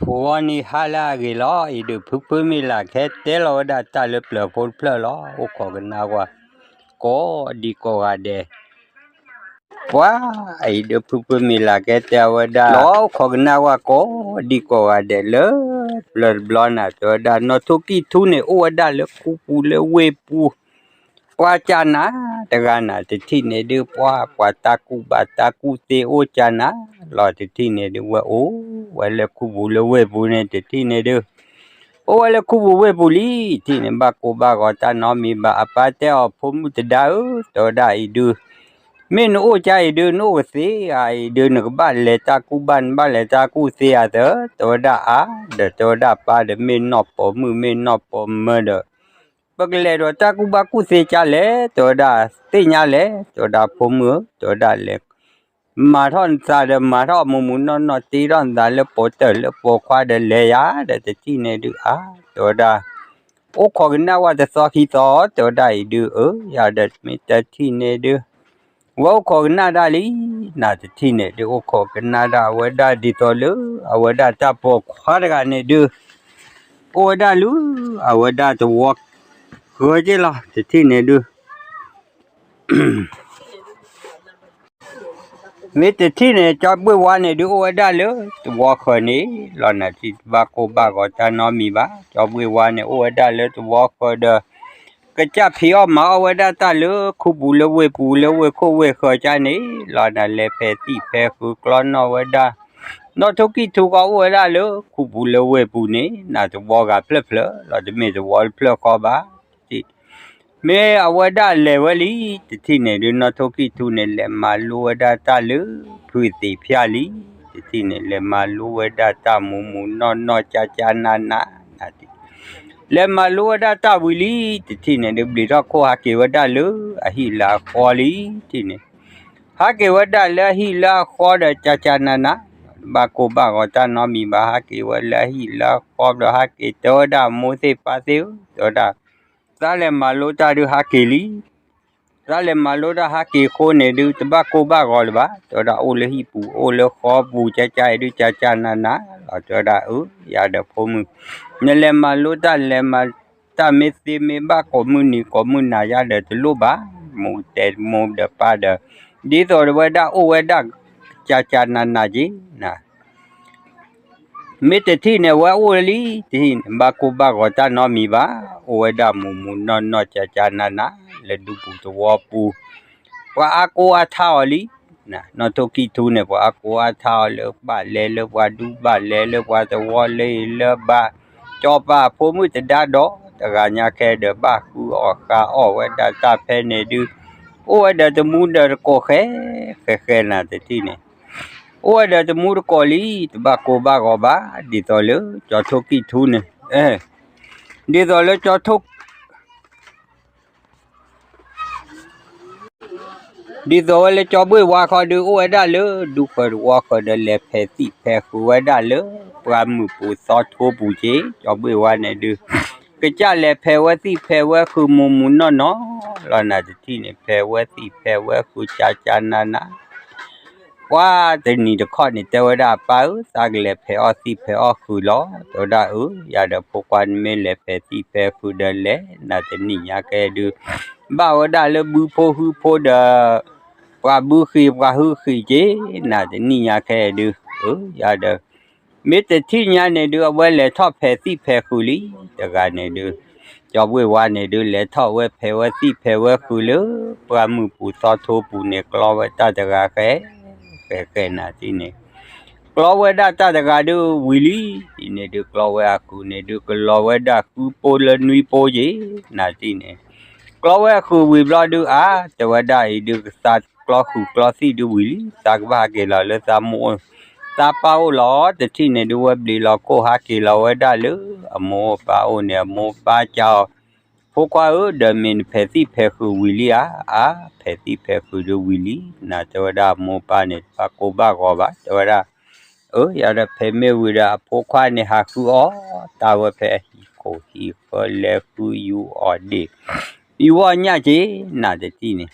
ဖိဂီၢ်နံၤဟါလၢအဂ့ၤလီၤ. အံၤဒုးဖုဖုမ့ၢ်လၢ်ခဲတဲလီၤဝဲဒၣ်တၢ်လၢပျၢၤဖိတဖျၢၣ်လီၤ. အိၣ်ခိးကနၣ်ဝဲ ကိးဒံကိးဂၤဒဲး, ပှၤအံၤဒုးဖုဖုမ့ၢ်လၢ်ခဲတဲဝဲဒၣ်လီၤ. အိၣ်ခိးကနၣ်ဝဲကိးဒံကိးဂၤဒဲးလၢ ပျၢၤတဘျီနၤ တဲဝဲဒၣ် နီၢ်ထိၣ်ကံၢ်ထူန့ၣ် အိၣ်ဝဲဒၣ်လၢခူပူၤလၢဝ့ၢ်ပူၤ ပှၤကၢ်နၤတဂၤနၤ တထံၣ်န့ၣ်ဒုး ပှၤ ပှၤတၢ်ကူၣ်ဘၣ်တၢ်ကူၣ်သ့အိၣ်ကၢ်နၤလီၤ. တထံၣ်န့ၣ်ဒုး ဝဲအိၣ်ဝဲလၢခူပူၤလၢဝ့ၢ်ပူၤန့ၣ် တထံၣ်န့ၣ်ဒုး အိၣ်ဝဲလၢခူပူၤဝ့ၢ်ပူၤလံ. တထံၣ်န့ၣ် ဘၣ်ကိၢ်ဘၣ်ဂီၤတၢ်နီတမံၤဘၣ်. အပၢ်တဲအီၤ ဖိမုၣ်တဒါဧၢ, တဲဝဲဒၣ်အံၤဒုး မ့ၢ်နအိၣ်ကၢ်အံၤဒုး နအိၣ်ကသ့ဧါအံၤဒုး နကဘၣ်လဲၤတၢ်ကူၣ်ဘၣ် နဘၣ်လဲၤတၢ်ကူၣ်သ့ဧါသၢ, တဲဝဲဒၣ်အါဒီး တဲဝဲဒၣ်ပၢ်ဒီး မ့ၢ်နီၢ်ပိာ်မုၣ် မ့ၢ်နီၢ်ပိာ်မၢၤဒီး ပကလဲၤဒီးတၢ်ကူၣ်ဘၣ်ကူၣ်သ့ကၢ်လဲၣ်, တဲဝဲဒၣ်သ့ၣ်ညါလဲၣ်, တဲဝဲဒၣ်ဖိမုၣ်ဧၢ, တဲဝဲဒၣ်လဲၤ မၤထီၣ်နသးဒီး မၤထီၣ်မူးမူးနီၢ်နီၢ် တ့ထီၣ်နသးလၢပိာ်တၢၢ်လၢပိာ်ခွါဒီးလဲၤယၤဒီး တထံၣ်န့ၣ်ဒုးအါ, တဲဝဲဒၣ် အိၣ်ခိးကနၣ်ဝဲတသီခံသီ, တဲဝဲဒၣ်အံၤဒုး အၢ ယၤဒီးမ့ၢ်တထံၣ်န့ၣ်ဒုး ဝဲအိၣ်ခိးကနၣ်ဒၣ်လံ, နတထံၣ်န့ၣ်ဒုး အိၣ်ခိးကနၣ်ဒၣ်ဝဲဒၣ်ဒ်သိးလၢ အဝဲဒၣ်တၢ်ပိာ်ခွါတဂၤန့ၣ်ဒုး အိၣ်ဝဲဒၣ်လၢ အဝဲဒၣ်တဝီဃၢၤက့လီၤ. တထံၣ်န့ၣ်ဒုး မ့ၢ်တထံၣ်န့ၣ် ကၠီဘှ့ၣ်ဝါန့ၣ်ဒုး အိၣ်ဝဲဒၣ်လၢတဝီဃၢၤန့ၣ်လီၤ. နတထံၣ်ဘၣ်ကိၢ်ဘၣ်ဂီၤတၢ်နီတမံၤဘၣ်. ကၠီဘှ့ၣ်ဝါန့ၣ် အိၣ်ဝဲဒၣ်လၢတဝီဃၢၤဒီး ကစၢ်ဖံးအီၣ်မၤအီၣ်ဝဲဒၣ်တၢ်လၢခူပူၤလၢဝ့ၢ်ပူၤလၢဝ့ၢ်ခိၣ်ဝ့ၢ်ဃၢၤကၢ်န့ၣ်လီၤ. နလဲၤဖဲးသံၣ်ဖဲးဃုာ်ကျီနီၣ်ဝဲဒၣ် နီၢ်ထိၣ်ကံၢ်ထူကီၢ်အိၣ်ဝဲဒၣ်လၢခူပူၤလၢဝ့ၢ်ပူၤန့ၣ် နတဝီဂၤဖျၢၣ်ဖျၢၣ်လီၤ. တမ့ၢ်တဝီတဖျၢၣ်ဃီဘၣ်. မ့ၢ်အဝဲဒၣ်လဲၤဝဲလံ, တထံၣ်န့ၣ်ဒုး နီၢ်ထိၣ်ကံၢ်ထူန့ၣ် လဲၤမၤလိဝဲဒၣ်တၢ်လၢဖုသ့ၣ်ဖၠၣ်လံ. တထံၣ်န့ၣ် လဲၤမၤလိဝဲဒၣ်တၢ်မူးမူးနီၢ်နီၢ်ကၠၢ်ကၠၢ်နးနး, လဲၤမၤလိဝဲဒၣ်တၢ်ဝံၤလံ. တထံၣ်န့ၣ်ဒုး ဘျံးထီၣ်ခိၣ်ဟးက့ၤဝဲဒၣ်လၢအဟံၣ်လၢအဃီလံ. တထံၣ်န့ၣ် ဟးက့ၤဝဲဒၣ်လၢအဟံၣ်လၢအဃီဒီး ကၠၢ်ကၠၢ်နးနး, ဘၣ်ကိၢ်ဘၣ်ဂီၤတၢ်နီတမံၤဘၣ်. ဟးက့ၤဝဲလၢအဟံၣ်လၢအဃီဒီး ဟးက့ၤတဲဝဲဒၣ်အမိၢ်သ့ၣ်ပၢ်သ့ၣ်ဧၢ, တဲဝဲဒၣ် သးလဲၤမၤလိတၢ်ဒုးဟးက့ၤလံ. သးလဲၤမၤလိတၢ်ဟးက့ၤအဃိန့ၣ်ဒုး တဘၣ်ကိၢ်ဘၣ်ဂီၤလၢၤဘၣ်. တဲဝဲဒၣ် အိၣ်လၢဟံၣ်ပူၤ အိၣ်လၢဃီပူၤ ကၠၢ်ကၠၢ်အံၤဒုး ကၠၢ်ကၠၢ်နးနးလီၤ. တဲဝဲဒၣ် အၢ ယၤဒီးဖိမုၣ် နလဲၤမၤလိတၢ်လဲၤမၤ တၢ်မ့ၢ်သ့မ့ၢ်ဘၣ် ကိးမုၢ်နံၤကိးမုၢ်နၤ ယၤဒီးတလိၣ်ဘၣ်. မိၢ်တဲမိၢ်ဒီးပၢ်ဒီး ဒ်သိးဝဲဒၣ်အိၣ်ဝဲဒၣ် ကၠၢ်ကၠၢ်နးနးက့ၤနၤ မ့ၢ်တထံၣ်န့ၣ် အဝဲအိၣ်လံ, တထံၣ်န့ၣ် ဘၣ်ကိၢ်ဘၣ်ဂီၤတၢ်နီတမံၤဘၣ်. အိၣ်ဝဲဒၣ်မူးမူးနီၢ်နီၢ် ကၠၢ်ကၠၢ်နးနး လၢဒူပူၤသဝီပူၤ, ပှၤအါကိးအါထါအီၤလံ. နီၢ်ထိၣ်ကံၢ်ထူန့ၣ် ပှၤအါကိးအါထါအီၤလၢ ဘၣ်လဲၤလၢပှၤဒူ ဘၣ်လဲၤလၢပှၤသဝီလၢအံၤလၢဘၣ်, ကၠီၤပၤဖိမုၣ်တဒါဒီး တဂၤညါခဲဒီး ဘၣ်ဃုအီၣ်ဃုအီၣ်ဝဲဒၣ်တၢ်ဖဲန့ၣ်ဒုး, အိၣ်ဝဲဒီးတမူဒီးတကိးဃဲ ဃဲဃဲနၤ တထံၣ်န့ၣ် အိၣ်ဝဲဒီးတမူတကိးလံ, တဘၣ်ကိၢ်ဘၣ်ဂီၤဘၣ်. ဒ်သိးလၢကၠီၤထိၣ်ကံၢ်ထူန့ၣ်, ဒ်သိးလၢကၠီၤထိၣ် ဒ်သိးဝဲလၢကၠီၤဘှ့ၣ်ဝါခီဒုး အိၣ်ဝဲဒၣ်လၢဒူဃၢၤတဝီဃၢၤဒီး လဲၤဖဲးသံၣ်ဖဲးဃုာ်ဝဲဒၣ်လၢ ပှၢ်မုၢ်ပူၤသီထိပူၤက့ၤ. ကၠီၤဘှ့ၣ်ဝါန့ၣ်ဒုး ကစၢ်လဲၤဖဲးဝဲသံၣ်ဖဲးဝဲဃုာ်မူးမူးနီၢ်နီၢ်လီၤ. နၤတထံၣ်န့ၣ် ဖဲးဝဲသံၣ်ဖဲးဝဲဃုာ် ကၠၢ်ကၠၢ်နးနး ပှၤတနံၤတခီန့ၣ် တဲဝဲဒၣ် အပၢ်ဧၢ, သးကလဲၤဖဲးအီၣ်သံၣ်ဖဲးအီၣ်ဃုာ်လီၤ. တဲဝဲဒၣ် အၢ ယၤဒီးဖိခွါ နမ့ၢ်လဲၤဖဲးသံၣ်ဖဲးဃုာ်ဒီးလဲၤ နၤတနံၣ်ညါခဲဒုး ဘၣ်ဝဲဒၣ်လၢဘုဖိဟုဖိဒီး ပှၤဘုဃံးပှၤဟုဃံးက့ၤ နၤတနံၣ်ညါခဲဒုး, အၢ ယၤဒီး မ့ၢ်တထံၣ်ညါန့ၣ်ဒုး အဝဲလဲၤထီၣ်ဖဲးသံၣ်ဖဲးဃုာ်လံ. တဂၤန့ၣ်ဒုး ကၠီၤဘှ့ၣ်ဝါန့ၣ်ဒုး လဲၤထီၣ်ဝဲဖဲးဝဲသံၣ်ဖဲးဝဲဃုာ်လၢ ပှၢ်မုၢ်ပူၤသီထိပူၤန့ၣ် ကျီဝဲတၢ်တဂၤဃဲ ဃဲဃဲနၤတထံၣ်န့ၣ် ကျီဝဲဒၣ်တၢ်တဂၤဒုးဝံၤလံ. တထံၣ်န့ၣ်ဒုး ကျီဝဲအဃုာ်န့ၣ်ဒုး ကလီၤဝဲဒၣ်ဃုပိလၢနွံပိက့ၤ နၤတထံၣ်န့ၣ် ကျီဝဲအဃုာ်ဝံၤဘျီဒုး အါ တဲဝဲဒၣ်အံၤဒုး ကသးကျီဃုာ်ကျီသံၣ်ဒုးဝံၤလံ, သးကဘၣ်ဟးက့ၤလီၤလၢသးမိၢ်အိၣ် သးပၢ်အိၣ်လီၤ. တထံၣ်န့ၣ်ဒုး ဝဲဘျံးလီၤခိၣ်ဟးက့ၤလီၤဝဲဒၣ်လၢအမိၢ်အိၣ်ပၢ်အိၣ်န့ၣ် အမိၢ်ပၢ်ကးအီၤ, ဖိခွါဧၢ, ဒီးမ့ၢ်နဖဲးသံၣ်ဖဲးဃုာ်ဝံၤလံဧါ. အါ ဖဲးသံၣ်ဖဲးဃုာ်ဒုးဝံၤလံ, နၤတဲဝဲဒၣ်အမိၢ်ပၢ်န့ၣ် တဘၣ်ကိၢ်ဘၣ်ဂီၤဘၣ် တဲဝဲဒၣ် အၢ ယၤဒီးဖဲးမ့ၢ်ဝံၤဒီး အဖိခွါန့ၣ်ဟးဃုအီၣ်တၢ်ဝဲဖဲအဟံၣ်ခိၣ်ဟံၣ်ဃၢ လဲၤဃုယူၤအီၣ်ဒ့ၣ် ယူၤအီၣ်ညၣ်က့ၤ နၤတထံၣ်န့ၣ်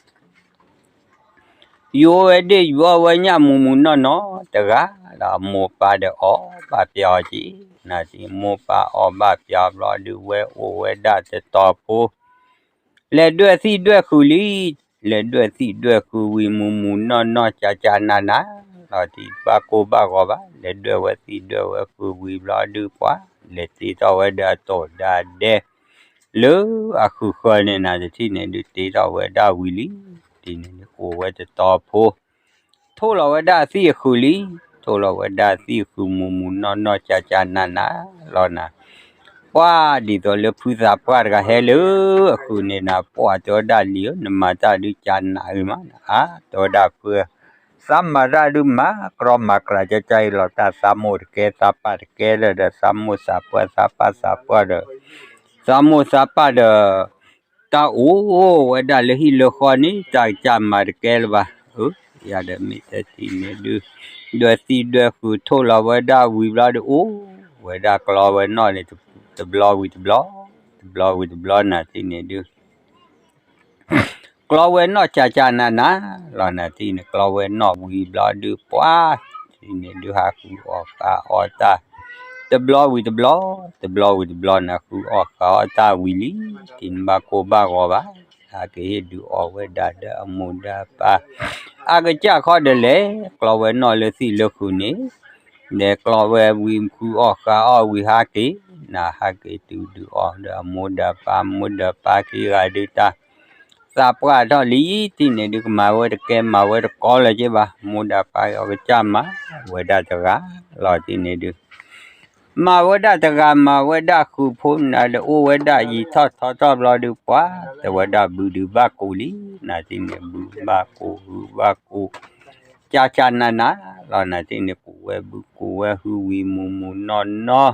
ယူၤဝဲဒ့ၣ်ယူၤအီၣ်ဝဲညၣ်မူးမူးနီၢ်နီၢ်တဂၤ, ဒီးအမိၢ်ပၢ်ဒီးအီၣ်ဘၣ်ပျၢ်အီၤက့ၤ, နၤတံၢ်မိၢ်ပၢ်အီၣ်ဘၣ်ပျၢ်ဘျီဒုး ဝဲအိၣ်ဝဲဒၣ်တတီၤဖိ လဲၤဒွဲၣ်သံၣ်ဒွဲၣ်ဃုာ်လံ, လဲၤဒွဲၣ်သံၣ်ဒွဲၣ်ဃုာ်ဝံၤမူးမူးနီၢ်နီၢ်ကၠးကၠးနးနး, လီၤတံၢ်ဘၣ်ကိၢ်ဘၣ်ဂီၤဘၣ်, လဲၤဒွဲၣ်ဝဲသံၣ်ဒွဲၣ်ဝဲဃုာ်ဝံၤဘျီဒုးပှၤ, လဲၤတ့ထီၣ်ဝဲဒီးအတိာ်ဒါဒဲ လၢအဃုာ်ဃၢၤန့ၣ် နၤတထံၣ်န့ၣ်ဒုးတ့ထီၣ်ဝဲဒၣ်ဝံၤလံ, တံၢ်န့ၣ်ဒုးအိၣ်ဝဲတတီၤဖိ ထိၣ်လီၤဝဲဒၣ်အသံၣ်အဃုာ်လံ, ထိၣ်လီၤဝဲဒၣ်အသံၣ်အဃုာ်မူးမူးနီၢ်နီၢ်ကၠးကၠးနးနးလီၤနၤ, ပှၤဒ်သိးလၢဖုသးပှၢ်တဂၤဟဲလၢအဃုာ်န့ၣ်နၤ ပှၤတဲဝဲဒၣ်လံဧၢ နမၤတၢ်ဒုးကၠးနးဂ့ၤမးနၤ, အါ တဲဝဲဒၣ်ဖု သးမၤတၢ်ဒုးမၤကြီမၤကြီ ကၠါကၠါအံၤလီၤ တၢ်သးမိၢ်တကဲသးပၢ်တကဲလၢၤဒီး သးမိၢ်သးပှၢ်သးပၢ်သးပှၢ်ဒီး သးမိၢ်သးပၢ်ဒီး တၢ်အိၣ်ဝဲဒၣ်လၢဟံၣ်လၢဃီန့ၣ် တၢ်ကစၢ်မၤတကဲလၢၤဘၣ်, အၢ ယၤဒီးမ့ၢ်တထံၣ်န့ၣ်ဒုး ဒွဲၣ်သံၣ်ဒွဲၣ်ဃုာ်ထိၣ်လီၤဝဲဒၣ်ဝံၤဘျီဒီး အိၣ်ဝဲဒၣ်ကျီဝဲနီၣ်န့ၣ် တဘျီဝံၤတဘျီ, တဘျီဝံၤတဘျီ နၤတထံၣ်န့ၣ်ဒုး ကျီဝဲနီၣ်ကၠးကၠးနးနးလီၤ နၤတထံၣ်န့ၣ် ကျီဝဲနီၣ်ဝံၤဘျီဒုးပှၤ တထံၣ်န့ၣ်ဒုးဟးဃုအီၣ်ဃုအီၣ်တၢ် တဘျီဝံၤတဘျီ, တဘျီဝံၤတဘျီ နၤဃုအီၣ်ဃုအီၣ်တၢ်ဝံၤလံ, တထံၣ်န့ၣ်ဘၣ်ကိၢ်ဘၣ်ဂီၤဘၣ်, ဟဲက့ၤဟ့ၣ်ဒုးအီၣ်ဝဲဒၣ်ဒီးအမိၢ်ဒီးပၢ်, အကစၢ်ခီဒီးလဲၤ ကျီဝဲနီၣ်လၢသံၣ်လၢဃုာ်န့ၣ်, လဲၤကျီဝဲဝံၤဃုအီၣ်ဃုအီၣ်ဝံၤဟးက့ၤ, နၤဟးက့ၤတုၤဒုးအီၣ်ဒီးအမိၢ်ဒီးပၢ် မိၢ်ဒီးပၢ်ခံဂၤဒုးတၢ် သးပှၢ်ထီၣ်လံ တထံၣ်န့ၣ်ဒုးကမၤဝဲတကဲမၤဝဲတကီလၢၤက့ဘၣ်, မိၢ်ဒီးပၢ်အီၤကစၢ်မၤ ဝဲဒၣ်တဂၤလီၤတထံၣ်န့ၣ်ဒုး မၤဝဲဒၣ်တဂၤမၤဝဲဒၣ်ဃုာ်ဖိနၤဒီးအိၣ်ဝဲဒၣ်ယံာ်ထီၣ်ထီထီၣ်ဘျီဒုးပှၤ, တဲဝဲဒၣ်ဘုဒုးဘၣ်ကိၢ်လံ, နၤတထံၣ်န့ၣ် ဘုဘၣ်ကိၢ်ဟုဘၣ်ကိၢ်, ကၠးကၠးနးနးလီၤ နၤတထံၣ်န့ၣ် ကိၢ်ဝဲဘုကိၢ်ဝဲဟုဝံၤမူးမူးနီၢ်နီၢ်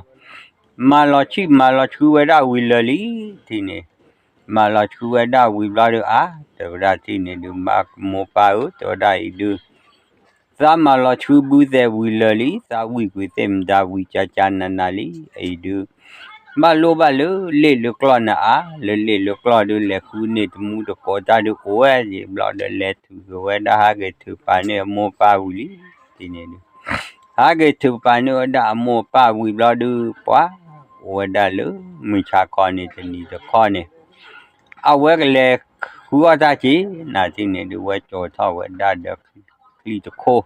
မၤလီၤဆံၣ်မၤလီၤဆှုဝဲဒၣ်ဝံၤလၢာ်လံ, တထံၣ်န့ၣ် မၤလီၤဆှုဝဲဒၣ်ဝံၤဘျီဒုးအါ, တဲဝဲဒၣ်တထံၣ်န့ၣ်ဒုး မၤမိၢ်ပၢ်ဧၢ တဲဝဲဒၣ်အံၤဒုး သးမၤလီၤဆှုဘုသဲးဝံၤလၢာ်လံ, သးဝံၣ်ကွံာ်သ့ၣ်မတၤဝံၤကၠးကၠးနးနးလံ, အံၤဒုး ဘၣ်လိၣ်ဘၣ်လၢလ့ၣ်လၢကျီၢ်နၤအါ, လၢလ့ၣ်လၢကျီၢ်ဒုးလဲၤဃုန့ၢ်တမူတကိးတၢ်ဒုးအိၣ်ဝဲယံာ်ဘျီဒီး လဲၤထုးက့ၤဝဲဒၣ်ဟးက့ၤထုးပာ်န့ၢ်အမိၢ်ပၢ်ဝံၤလံ, တထံၣ်န့ၣ်ဒုး ဟးက့ၤထုးပာ်န့ၢ်ဝဲဒၣ်အမိၢ်ပၢ်ဝံၤဘျီဒုးပှၤ, အိၣ်ဝဲဒၣ်လၢမုၢ်ဆါခီန့ၣ်တနံၤတခီန့ၣ် အဝဲကလဲၤဃုအီၣ်တၢ်က့ၤ, နၤတထံၣ်န့ၣ်ဒုး ဝဲကၠီၤထီၣ်ဝဲဒၣ်ဒီးချံတခိၣ်,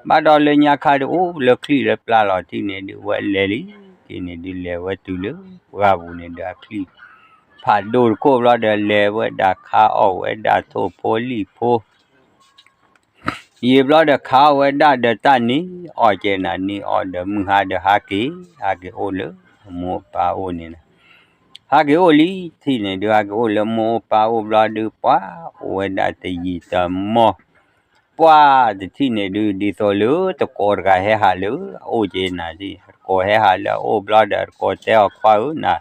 ဘၣ်ဒီးလၢညါခါဒုးအိၣ်လၢချံလၢပျၢ်လီၤတထံၣ်န့ၣ်ဒုး ဝဲလဲၤလံ, တထံၣ်န့ၣ်ဒုးလဲၤဝဲတုၤလၢပှၢ်ပူၤန့ၣ်ဒီးအချံ ဖးဒိၣ်တခိၣ်ဘျီဒီး လဲၤဝဲဒၣ်ခါအီၣ်ဝဲဒၣ်ထိၣ်ဖိလံၣ်ဖိ ယံာ်ဘျီဒီးခးအီၣ်ဝဲဒၣ်ဒီးတၢ်န့ၣ်အီၣ်ကဲနၤန့ၣ်အီၣ်ဒီးမုၢ်ဟါဒီးဟးက့ၤ, ဟးက့ၤအိၣ်လၢအမိၢ်အပၢ်အိၣ်န့ၣ်လီၤ. ဟးက့ၤအိၣ်လံ, တထံၣ်န့ၣ်ဒုး ဟးက့ၤအိၣ်လၢမိၢ်အပၢ်အိၣ်ဘျီဒုးပှၤ, အိၣ်ဝဲဒၣ်တယံာ်တမီၢ်, ပှၤတထံၣ်န့ၣ်ဒုး ဒ်သိးလၢတကိးတဂၤဟဲဟးလၢအအိၣ်ကဲနၤ, တကိးဟဲဟးလၢအအိၣ်ဘျီဒီး တကိးတဲအီၤခွါဧၢနၤ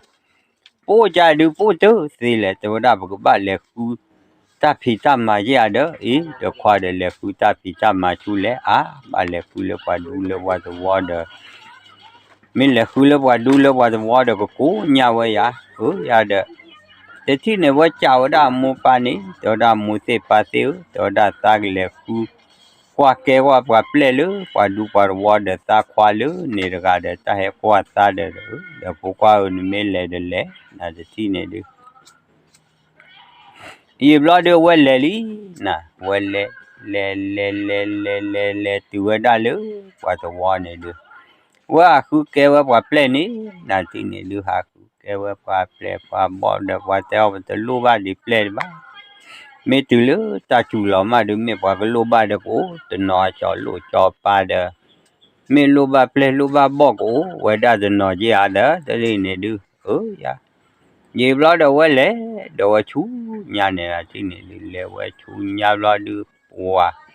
ပအိၣ်ကဒုးပအိၣ်တသ့လဲၣ်, တဲဝဲဒၣ်ပကဘၣ်လဲၤဃုတၢ်ဖံးတၢ်မၤယဲၢ်ဧါဒီး, အ့ ဒီးခွါဒီးလဲၤဃုတၢ်ဖံးတၢ်မၤဆူလဲၣ်, အါ ဘၣ်လဲၤဃုလၢပှၤဒူလၢပှၤသဝီဒီး, မ့ၢ်လဲၤဃုလၢပှၤဒူလၢပှၤသဝီဒီး ကကိးညါဝဲယၤ, အၢ ယၤဒီး, တထံၣ်န့ၣ်ဝဲကးဝဲဒၣ်အမိၢ်ပၢ်န့ၣ်, တဲဝဲဒၣ်မိၢ်သ့ၣ်ပၢ်သ့ၣ်ဧၢ, တဲဝဲဒၣ်သးကလဲၤဃု ကွၢ်ကဲဝဲပှၤပျဲၢ်လၢပှၤဒူပှၤသဝီဒီး သးခွါလၢန့ၣ်တဂၤဒီး တၢ်ဟဲကွၢ်သးဒီး, ဒီးဖိခွါဧၢ နမ့ၢ်လဲၤဒီးလဲၤ နၤတထံၣ်န့ၣ်ဒုး ယံာ်ဘျီဒီးအဝဲလဲၤလံ, နၤ ဝဲလဲၤ, လဲၤလဲၤလဲၤလဲၤလဲၤလဲၤတုၤဝဲဒၣ်လၢပှၤသဝီန့ၣ်ဒုး, ဝဲဟးဃုကဲဝဲပှၤပျဲၢ်န့ၣ်, နၤတထံၣ်န့ၣ်ဒုး ဟးဃုကဲဝဲပှၤပျဲၢ်ပှၤဘီၣ်ဒီး ပှၤတဲအီၤ ပတလိၣ်ဘၣ်ဒံးပျဲၢ်ဘၣ် မ့ၢ်တုၤလၢတၢ်စူၤလီၤမးဒုး မ့ၢ်ပှၤကလိၣ်ဘၣ်ဒီးကအိၣ်, တနီၤအကၠီၤလိၣ်ကၠီၤပၤဒီး, မ့ၢ်လိၣ်ဘၣ်ပျဲၢ်လိၣ်ဘၣ်ဘီၣ်ကအိၣ်ဝဲဒၣ်တနီၤက့ဧါဒီး တထံၣ်န့ၣ်ဒုး, အၢ ယၤ, ယံာ်ဘျီဒီးဝဲလဲၤ, ဒီးဝဲဆူညါန့ၣ် နၤတထံၣ်န့ၣ်ဒုး လဲၤဝဲဆူညါဘျီဒုး ပှၤ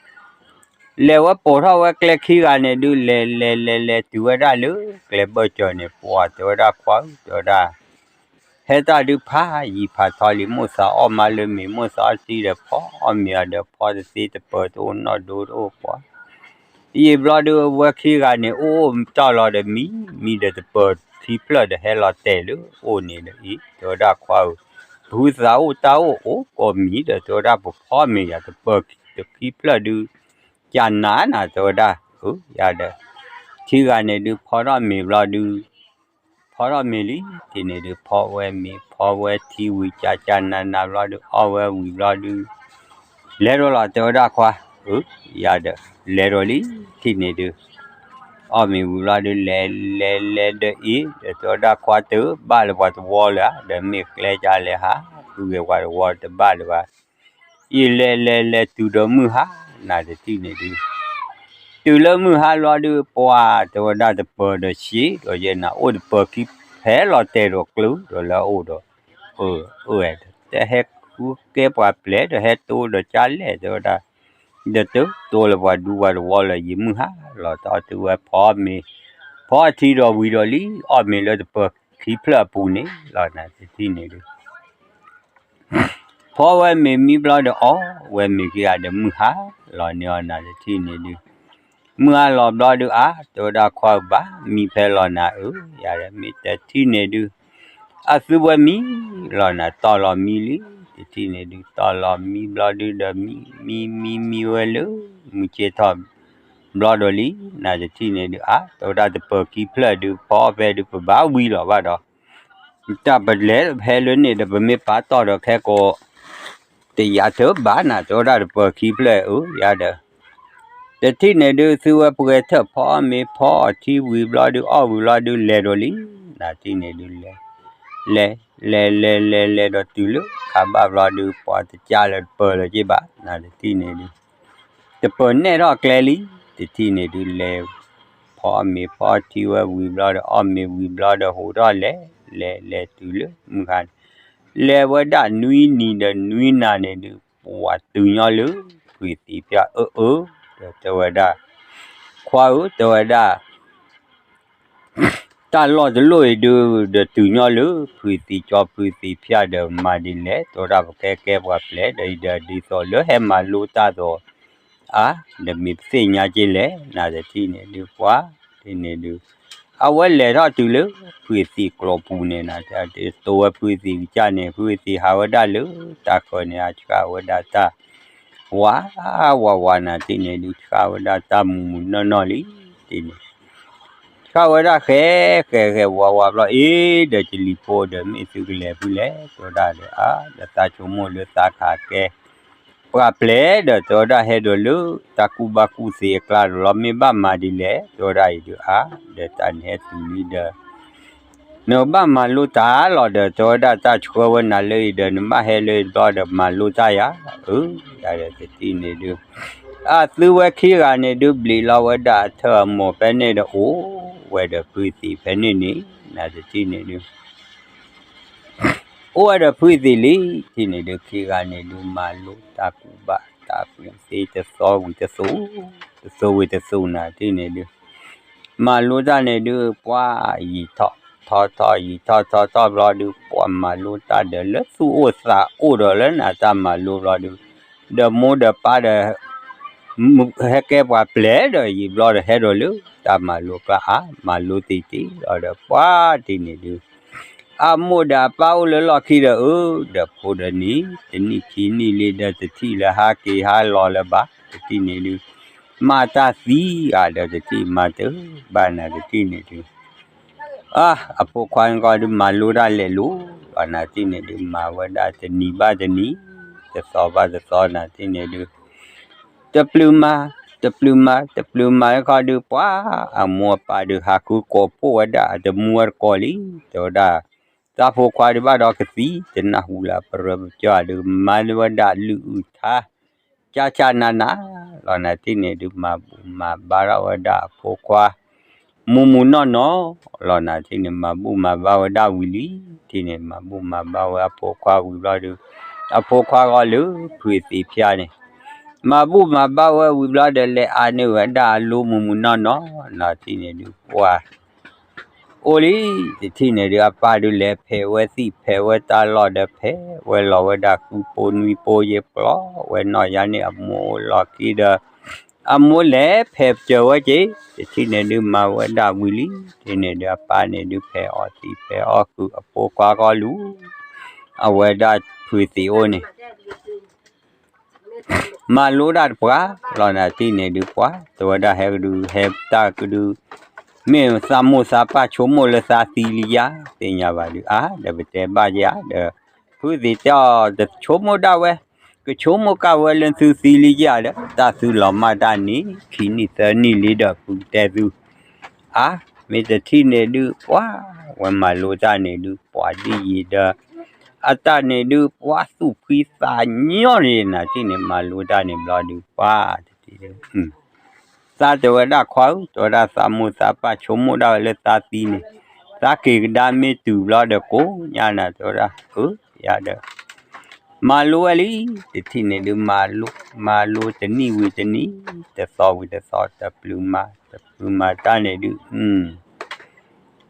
လဲၤဝဲပိာ်ထီၣ်ဝဲကျဲခံဂၤန့ၣ်ဒုး လဲၤလဲၤလဲၤလဲၤတုၤဝဲဒၣ်လၢကျဲဘၢၣ်စၢၤန့ၣ် ပှၤတဲဝဲဒၣ်ခွါဧၢ တဲဝဲဒၣ် ဟဲတၢ်ဒုးဖးယံာ်ဖးထီလံ မိၣ်သးအီၣ်မးလၢမ့ၤ မိၣ်သးအီၣ်တံၢ်ဒီးဖီအီၣ်မ့ၤအီၤဒီးဖီတသ့တပၢၤတအိၣ်နီၣ်ဒိတအိၣ်ပှၤ ယံာ်ဘျီဒုးအဝဲခံဂၤန့ၣ် အိၣ်အိၣ်တၢ်လီၤဒီးမံမံဒီးတပၢၤခံဖျၢၣ်ဒီးဟဲလီၤတဲာ်လၢအိၣ်န့ၣ်ဒီးအံၤ တဲဝဲဒၣ်ခွါဧၢ ပဟုသးအိၣ်တၢ်အိၣ်အိၣ်ကိးမံၤဒီး တဲဝဲဒၣ်ပဖီမ့ၤယၤတပၢၤခံဖျၢၣ်ဒုး ကၢ်နးနး တဲဝဲဒၣ်, အၢ ယၤဒီး, ထံဂၤန့ၣ်ဒုး ဖီထီၣ်မ့ၤဘျီဒုး, ဖီထီၣ်မ့ၤလံ, ထံၣ်န့ၣ်ဒုး ဖီဝဲမ့ၤ ဖီဝဲထံဝံၤ ကၢ်ကၢ်နးနးဘျီဒုး အီၣ်ဝဲဝံၤဘျီဒုး, လဲၤဒီးလီၤ တဲဝဲဒၣ်ခွါ, အၢ ယၤဒီး, လဲၤဒီးလံ, ထံၣ်န့ၣ်ဒုး အီၣ်မ့ၤဝံၤဘျီဒုး လဲၤ လဲၤလဲၤဒီးအံၤ ဒီးတဲဝဲဒၣ်ခွါ တဘၣ်လၢၤပှၤတဝီလၢၤဧါ, ဒီးမ့ၢ်ကျဲကလဲၤဟး ဃုဂဲၤပှၤတဝီတဘၣ်လၢၤဘၣ်, အံၤလဲၤလဲၤလဲၤတုၤဒီးမုၢ်ဟါ, နၤတထံၣ်န့ၣ်ဒုး, တုၤလၢမုၢ်ဟါလီၤဒုး ပှၤတဲဝဲဒၣ်တပၢၤဒီးဆံးဒီးယဲၢ်နၤ အိၣ်တပၢၤခံဖဲလီၤတဲာ်ဒီးကျုဒီးလၢအအိၣ်ဒီး, အၢ အၢဒီး တဟဲဃုကဲပှၤပျဲၢ်ဒီးဟဲတိဒီးကၢ်လဲၣ် တဲဝဲဒၣ်, ဒီးတတိလၢၤပှၤဒူပှၤတဝီလၢၤ ယံာ်မုၢ်ဟါလီၤ တအီၣ်တုၤဝဲဖီမ့ၤ, ဖီအထံဒီးဝံၤဒီးလံ အီၣ်မ့ၤလၢတပၢၤခံဖျၢၣ်အပူၤန့ၣ်လီၤ နၤတထံၣ်န့ၣ်ဒုး ဖီဝဲမ့ၤမံဘျီဒီးအီၣ်ဝဲမ့ၤခံဂၤဒီးမုၢ်ဟါလီၤန့ၣ် အီၤနၤတထံၣ်န့ၣ်ဒုး, မုၢ်ဟါလီၤဘျီဒုးအါ တဲဝဲဒၣ်ခွါဧၢ ဘၣ်မံဖဲလီၤနၤဧၢ, ယၤဒီးမ့ၢ်တထံၣ်န့ၣ်ဒုး, အသုဝဲမံလီၤနၤ တီၢ်လီၤမံလံ, တထံၣ်န့ၣ်ဒုး တီၢ်လီၤမံဘျီဒုးဒီးမံ မံမံမံဝဲလၢ မုၢ်ဆ့ၣ်ထီၣ်ဘျီဒီးလံ, နၤတထံၣ်န့ၣ်ဒုးအါ တဲဝဲဒၣ်တပၢၤခံဖျၢၣ်ဒုး ဖီဖဲဒုး ပဘၣ်ဝံၤလီၤဘၣ်ဒီး တၢ်ပလဲၤဟဲလၢန့ၣ်ဒီး ပမ့ၢ်ပာ်တီၢ်ဒီးခဲကိာ် တယၤတဘၣ်နၤ တဲဝဲဒၣ်တပၢၤခံဖျၢၣ်အၢ ယၤဒီး, တထံၣ်န့ၣ်ဒုး သုဝဲပှဲၤထၢၣ်ဖီမ့ၤဖီအီၣ်ထံဝံၤဘျီဒုး အီၣ်ဝံၤဘျီဒုး လဲၤဒီးလံ, နၤတထံၣ်န့ၣ်ဒုး လဲၤ လဲၤ လဲၤ လဲၤ လဲၤ လဲၤဒီးတုၤလၢခါဘၣ်ဘျီဒုး ပှၤတကးလၢတပၢၤလၢၤက့ဘၣ် နၤတထံၣ်န့ၣ်ဒုး တပၢၤနဲၣ်ထီၣ်ကျဲလံ, တထံၣ်န့ၣ်ဒုးလဲၤ ဖီမ့ၤဖီထံဝဲဝံၤဘျီဒီး အီၣ်မ့ၤဝံၤဘျီဒီး ဟူးထီၣ်လဲၤ လဲၤ လဲၤတုၤလၢမုၢ်ဟါန့ၣ်, လဲၤဝဲဒၣ်နွံနံၤဒီးနွံနၤန့ၣ်ဒုး ပှၤတုၤညီလၢ ဖုသံးဖၠၣ်အၢအၢ, ဒီးတဲဝဲဒၣ်, ခွါဧၢ တဲဝဲဒၣ် တၢ်လီၢ်တလီၢ်အံၤဒုး ဒီးတုၤညီလၢ ဖုသံးကၠီဖုသံးဖၠၣ်ဒီး မၤဒ်လဲၣ် တဲဝဲဒၣ် ပကဲကဲပှၤပျဲၢ်ဒီးအံၤဒီး ဒ်သိးလၢဟဲမၤလိတၢ်သိး အါ, ဒီးမ့ၢ်ပသ့ၣ်ညါက့လဲၣ် နၤတထံၣ်န့ၣ်ဒုး ပှၤတထံၣ်န့ၣ်ဒုး အဝဲလဲၤထီၣ်တုၤလၢ ဖုသံးကျိာ်ပူၤန့ၣ် နၤတထံၣ် တိဝဲဖုသံးကစၢ်န့ၣ် ဖုသံးဟးဝဲဒၣ်လၢတၢ်ခၢၣ်န့ၣ် အဆှၣ်ဝဲဒၣ်တၢ် ဝး ဝးဝး နၤတထံၣ်န့ၣ်ဒုး ဆှၣ်ဝဲဒၣ်တၢ်မုာ်မုာ်နီၢ်နီၢ်လံ တထံၣ်န့ၣ် ဆှၣ်ဝဲဒၣ်ဃဲ ဃဲ ဃဲ ဝးဝးဘျီ အ့ ဒီးကလံၤဖိဒီး မ့ၢ်သုကလဲၤဖုလဲၣ် တဲဝဲဒၣ်ဒီးအါ ဒီးသးဆိကမိၣ်လၢသးခးကဲ ပှၤပျဲၢ်ဒီး တဲဝဲဒၣ်ဟဲဒီးလၢ တၢ်ကူၣ်ဘၣ်ကူၣ်သ့အကျါဒီးလီၤ မ့ၢ်ဘၣ်မၤဒ်လဲၣ် တဲဝဲဒၣ်အံၤဒုးအါ ဒီးတၢ်န့ၣ်ဟဲတုၤလံဒီး နကဘၣ်မၤလိတၢ်လီၤဒီး တဲဝဲဒၣ်တၢ်ဆှၢဝဲနၤလၢအံၤဒီး နဘၣ်ဟဲလၢအံၤဘျီဒီးမၤလိတၢ်ယၤ အၢ ယၤဒီးတထံၣ်န့ၣ်ဒုး အသုဝဲခံဂၤန့ၣ်ဒုး ဘျံးလီၤဝဲဒၣ်အထၢၣ်အမိၢ်ဖဲန့ၣ်ဒီး အိၣ်ဝဲဒီးဖုသံးဖဲန့ၣ်န့ၣ် နၤတထံၣ်န့ၣ်ဒုး အိၣ်ဝဲဒီးဖုသံးလံ ထံၣ်န့ၣ်ဒုး ခံဂၤန့ၣ်ဒုး မၤလိတၢ်ကူၣ်ဘၣ်တၢ်ကူၣ်သ့ တသီဝံၤတသီ တသီဝံၤတသီ နၤတထံၣ်န့ၣ်ဒုး မၤလိတၢ်န့ၣ်ဒုး ပှၤယံာ်ထီၣ်ထီထီၣ် ယံာ်ထီၣ်ထီထီၣ်ဘျီဒုး ပှၤမၤလိတၢ်ဒီး လၢသူၣ်အိၣ်သးအိၣ်ဒီးလၢနၤတၢ်မၤလိဘျီဒုး ဒီးမိၢ်ဒီးပၢ်ဒီး ဟဲကဲပှၤပျဲၢ်ဒီးယံာ်ဘျီဒီး ဟဲဒီးလၢတၢ်မၤလိကျါအါ မၤလိတံၢ်တံၢ်လီၤဒီး ပှၤတထံၣ်န့ၣ်ဒုး အမိၢ်ဒီးအပၢ်အိၣ်လၢလီၢ်ခံဒီး အၢ ဒီးဖိဒီးနံၤ တနံၣ်ခံနံၣ်လံဒီး တထံၣ်လၢဟါက့ၤဟါလီၤလၢၤဘၣ် တထံၣ်န့ၣ်ဒုး မၤတၢ်သံဧါဒီး တထံၣ်မၤတဘၣ်နၤ တထံၣ်န့ၣ်ဒုး အါ အဖိခွါန့ၣ်ကီးဒုး မၤလိတၢ်လဲၤလိၤ ဘၣ်နၤတထံၣ်န့ၣ်ဒုး မၤဝဲဒၣ်တနံၤဘၣ်တနံၤ တသီဘၣ်တသီ နၤတထံၣ်န့ၣ်ဒုး တပျုၤမၤ တပျုၤမၤ တပျုၤမၤလၢခီဒုး ပှၤအမိၢ်အပၢ်ဒုး ဟးဃုကိးဖှိၣ်ဝဲဒၣ် အတမူဝဲတကိးလံ တဲဝဲဒၣ် တၢ်ဖိခွါဒုးဘၣ်ဒီးကသံ တနၢ်ဟူလၢပရၢပကၠီဒုး မၤဝဲဒၣ်လုၢ်အုၣ်ထါ ကၠၢ်ကၠၢ်နးနး လီၤနၤတထံၣ်န့ၣ်ဒုး မၤဘူၣ်မၤဘါထီၣ်ဝဲဒၣ်အဖိခွါ မုၢ်မုၢ်နီၢ်နီၢ်လီၤနၤတထံၣ်န့ၣ် မၤဘူၣ်မၤဘါဝဲဒၣ်ဝံၤလံ တထံၣ်န့ၣ် မၤဘူၣ်မၤဘါဝဲအဖိခွါဝံၤဘျီဒုး အဖိခွါဂီၢ်လၢဖုသံးဖၠၣ်န့ၣ် မၤဘူၣ်မၤဘါဝဲဝံၤဘျီဒီး လဲၤအါန့ၢ်ဝဲဒၣ်အလိမုၢ်မုၢ်နီၢ်နီၢ် နၤတထံၣ်န့ၣ်ဒုး ပှၤ အိၣ်လံ တထံၣ်န့ၣ်ဒုး အပၢ်ဒုးလဲၤဖဲးဝဲသ့ၣ်ဖဲးဝဲတၢ်လီၢ်ဒီး ဖဲးဝဲလီၤဝဲဒၣ်ဃုပိနွံပိယဲၢ်ပျီဝဲနီၢ်ယါန့ၣ် အမိၢ်အိၣ်လီၢ်ခံဒီး အမိၢ်လဲၤဖဲးပစၢၤဝဲက့ၤ တထံၣ်န့ၣ်ဒုး မၤဝဲဒၣ်ဝံၤလံ တထံၣ်န့ၣ်ဒုး အပၢ်န့ၣ်ဒုး ဖဲးအီၣ်သံးဖဲးအီၣ်ဃုာ်အဖိခွါဂီၢ်လၢ အဝဲဒၣ်ဖုသံးအိၣ်န့ၣ် မၤလိတၢ်တပှၢ်လီၤနၤတထံၣ်န့ၣ်ဒုး ပှၤတဲဝဲဒၣ်ဟဲကဒုး ဟဲတၢ်ကဒုး မ့ၢ်သးမိၢ်သးပၢ်ဆိကမိၣ်လၢသးသံလံယါ သ့ၣ်ညါဘၣ်ဒုး အါ ဒီးပတဲဘၣ်ယါဒီး ဖုသ့ၣ်တဲအီၤ တဆိကမိၣ်ဒၣ်ဝဲ ကဆိကမိၣ်ကၢ်ဝဲလၢသုသံလံယါဒီး တၢ်သုလီၤမၢ်တၢ်နံၣ် ခံနံၣ်သၢနံၣ်လံဒီး ဖုတဲသု အါ မ့ၢ်တထံၣ်န့ၣ်ဒုး ပှၤဝဲမၤလိတၢ်န့ၣ်ဒုး ပှၤဒ်ယံၤဒီး အတၢ်န့ၣ်ဒုး ပှၤသူၣ်ဖှံသးညီန့ၣ် နၤတထံၣ်န့ၣ် မၤလိတၢ်န့ၣ်ဘျီဒုး ပှၤတထံၣ်ဒုး သးတဲဝဲဒၣ်ခွါဧၢ တဲဝဲဒၣ်သးမိၢ်သးပၢ်ဆိကမိၣ်ဒၣ်ဝဲလၢသးသံန့ၣ် သးက့ၤကဒါမ့ၢ်တုၤဘျီဒီးကိးညါနၤတဲဝဲဒၣ် အၢ ယၤဒီး မၤလိဝဲလံ တထံၣ်န့ၣ်ဒုး မၤလိ မၤလိတနံၣ်ဝံၤတနံၣ် တသီဝံၤတသီ တပျုၤမၤ တပျုၤမၤတၢ်န့ၣ်ဒုး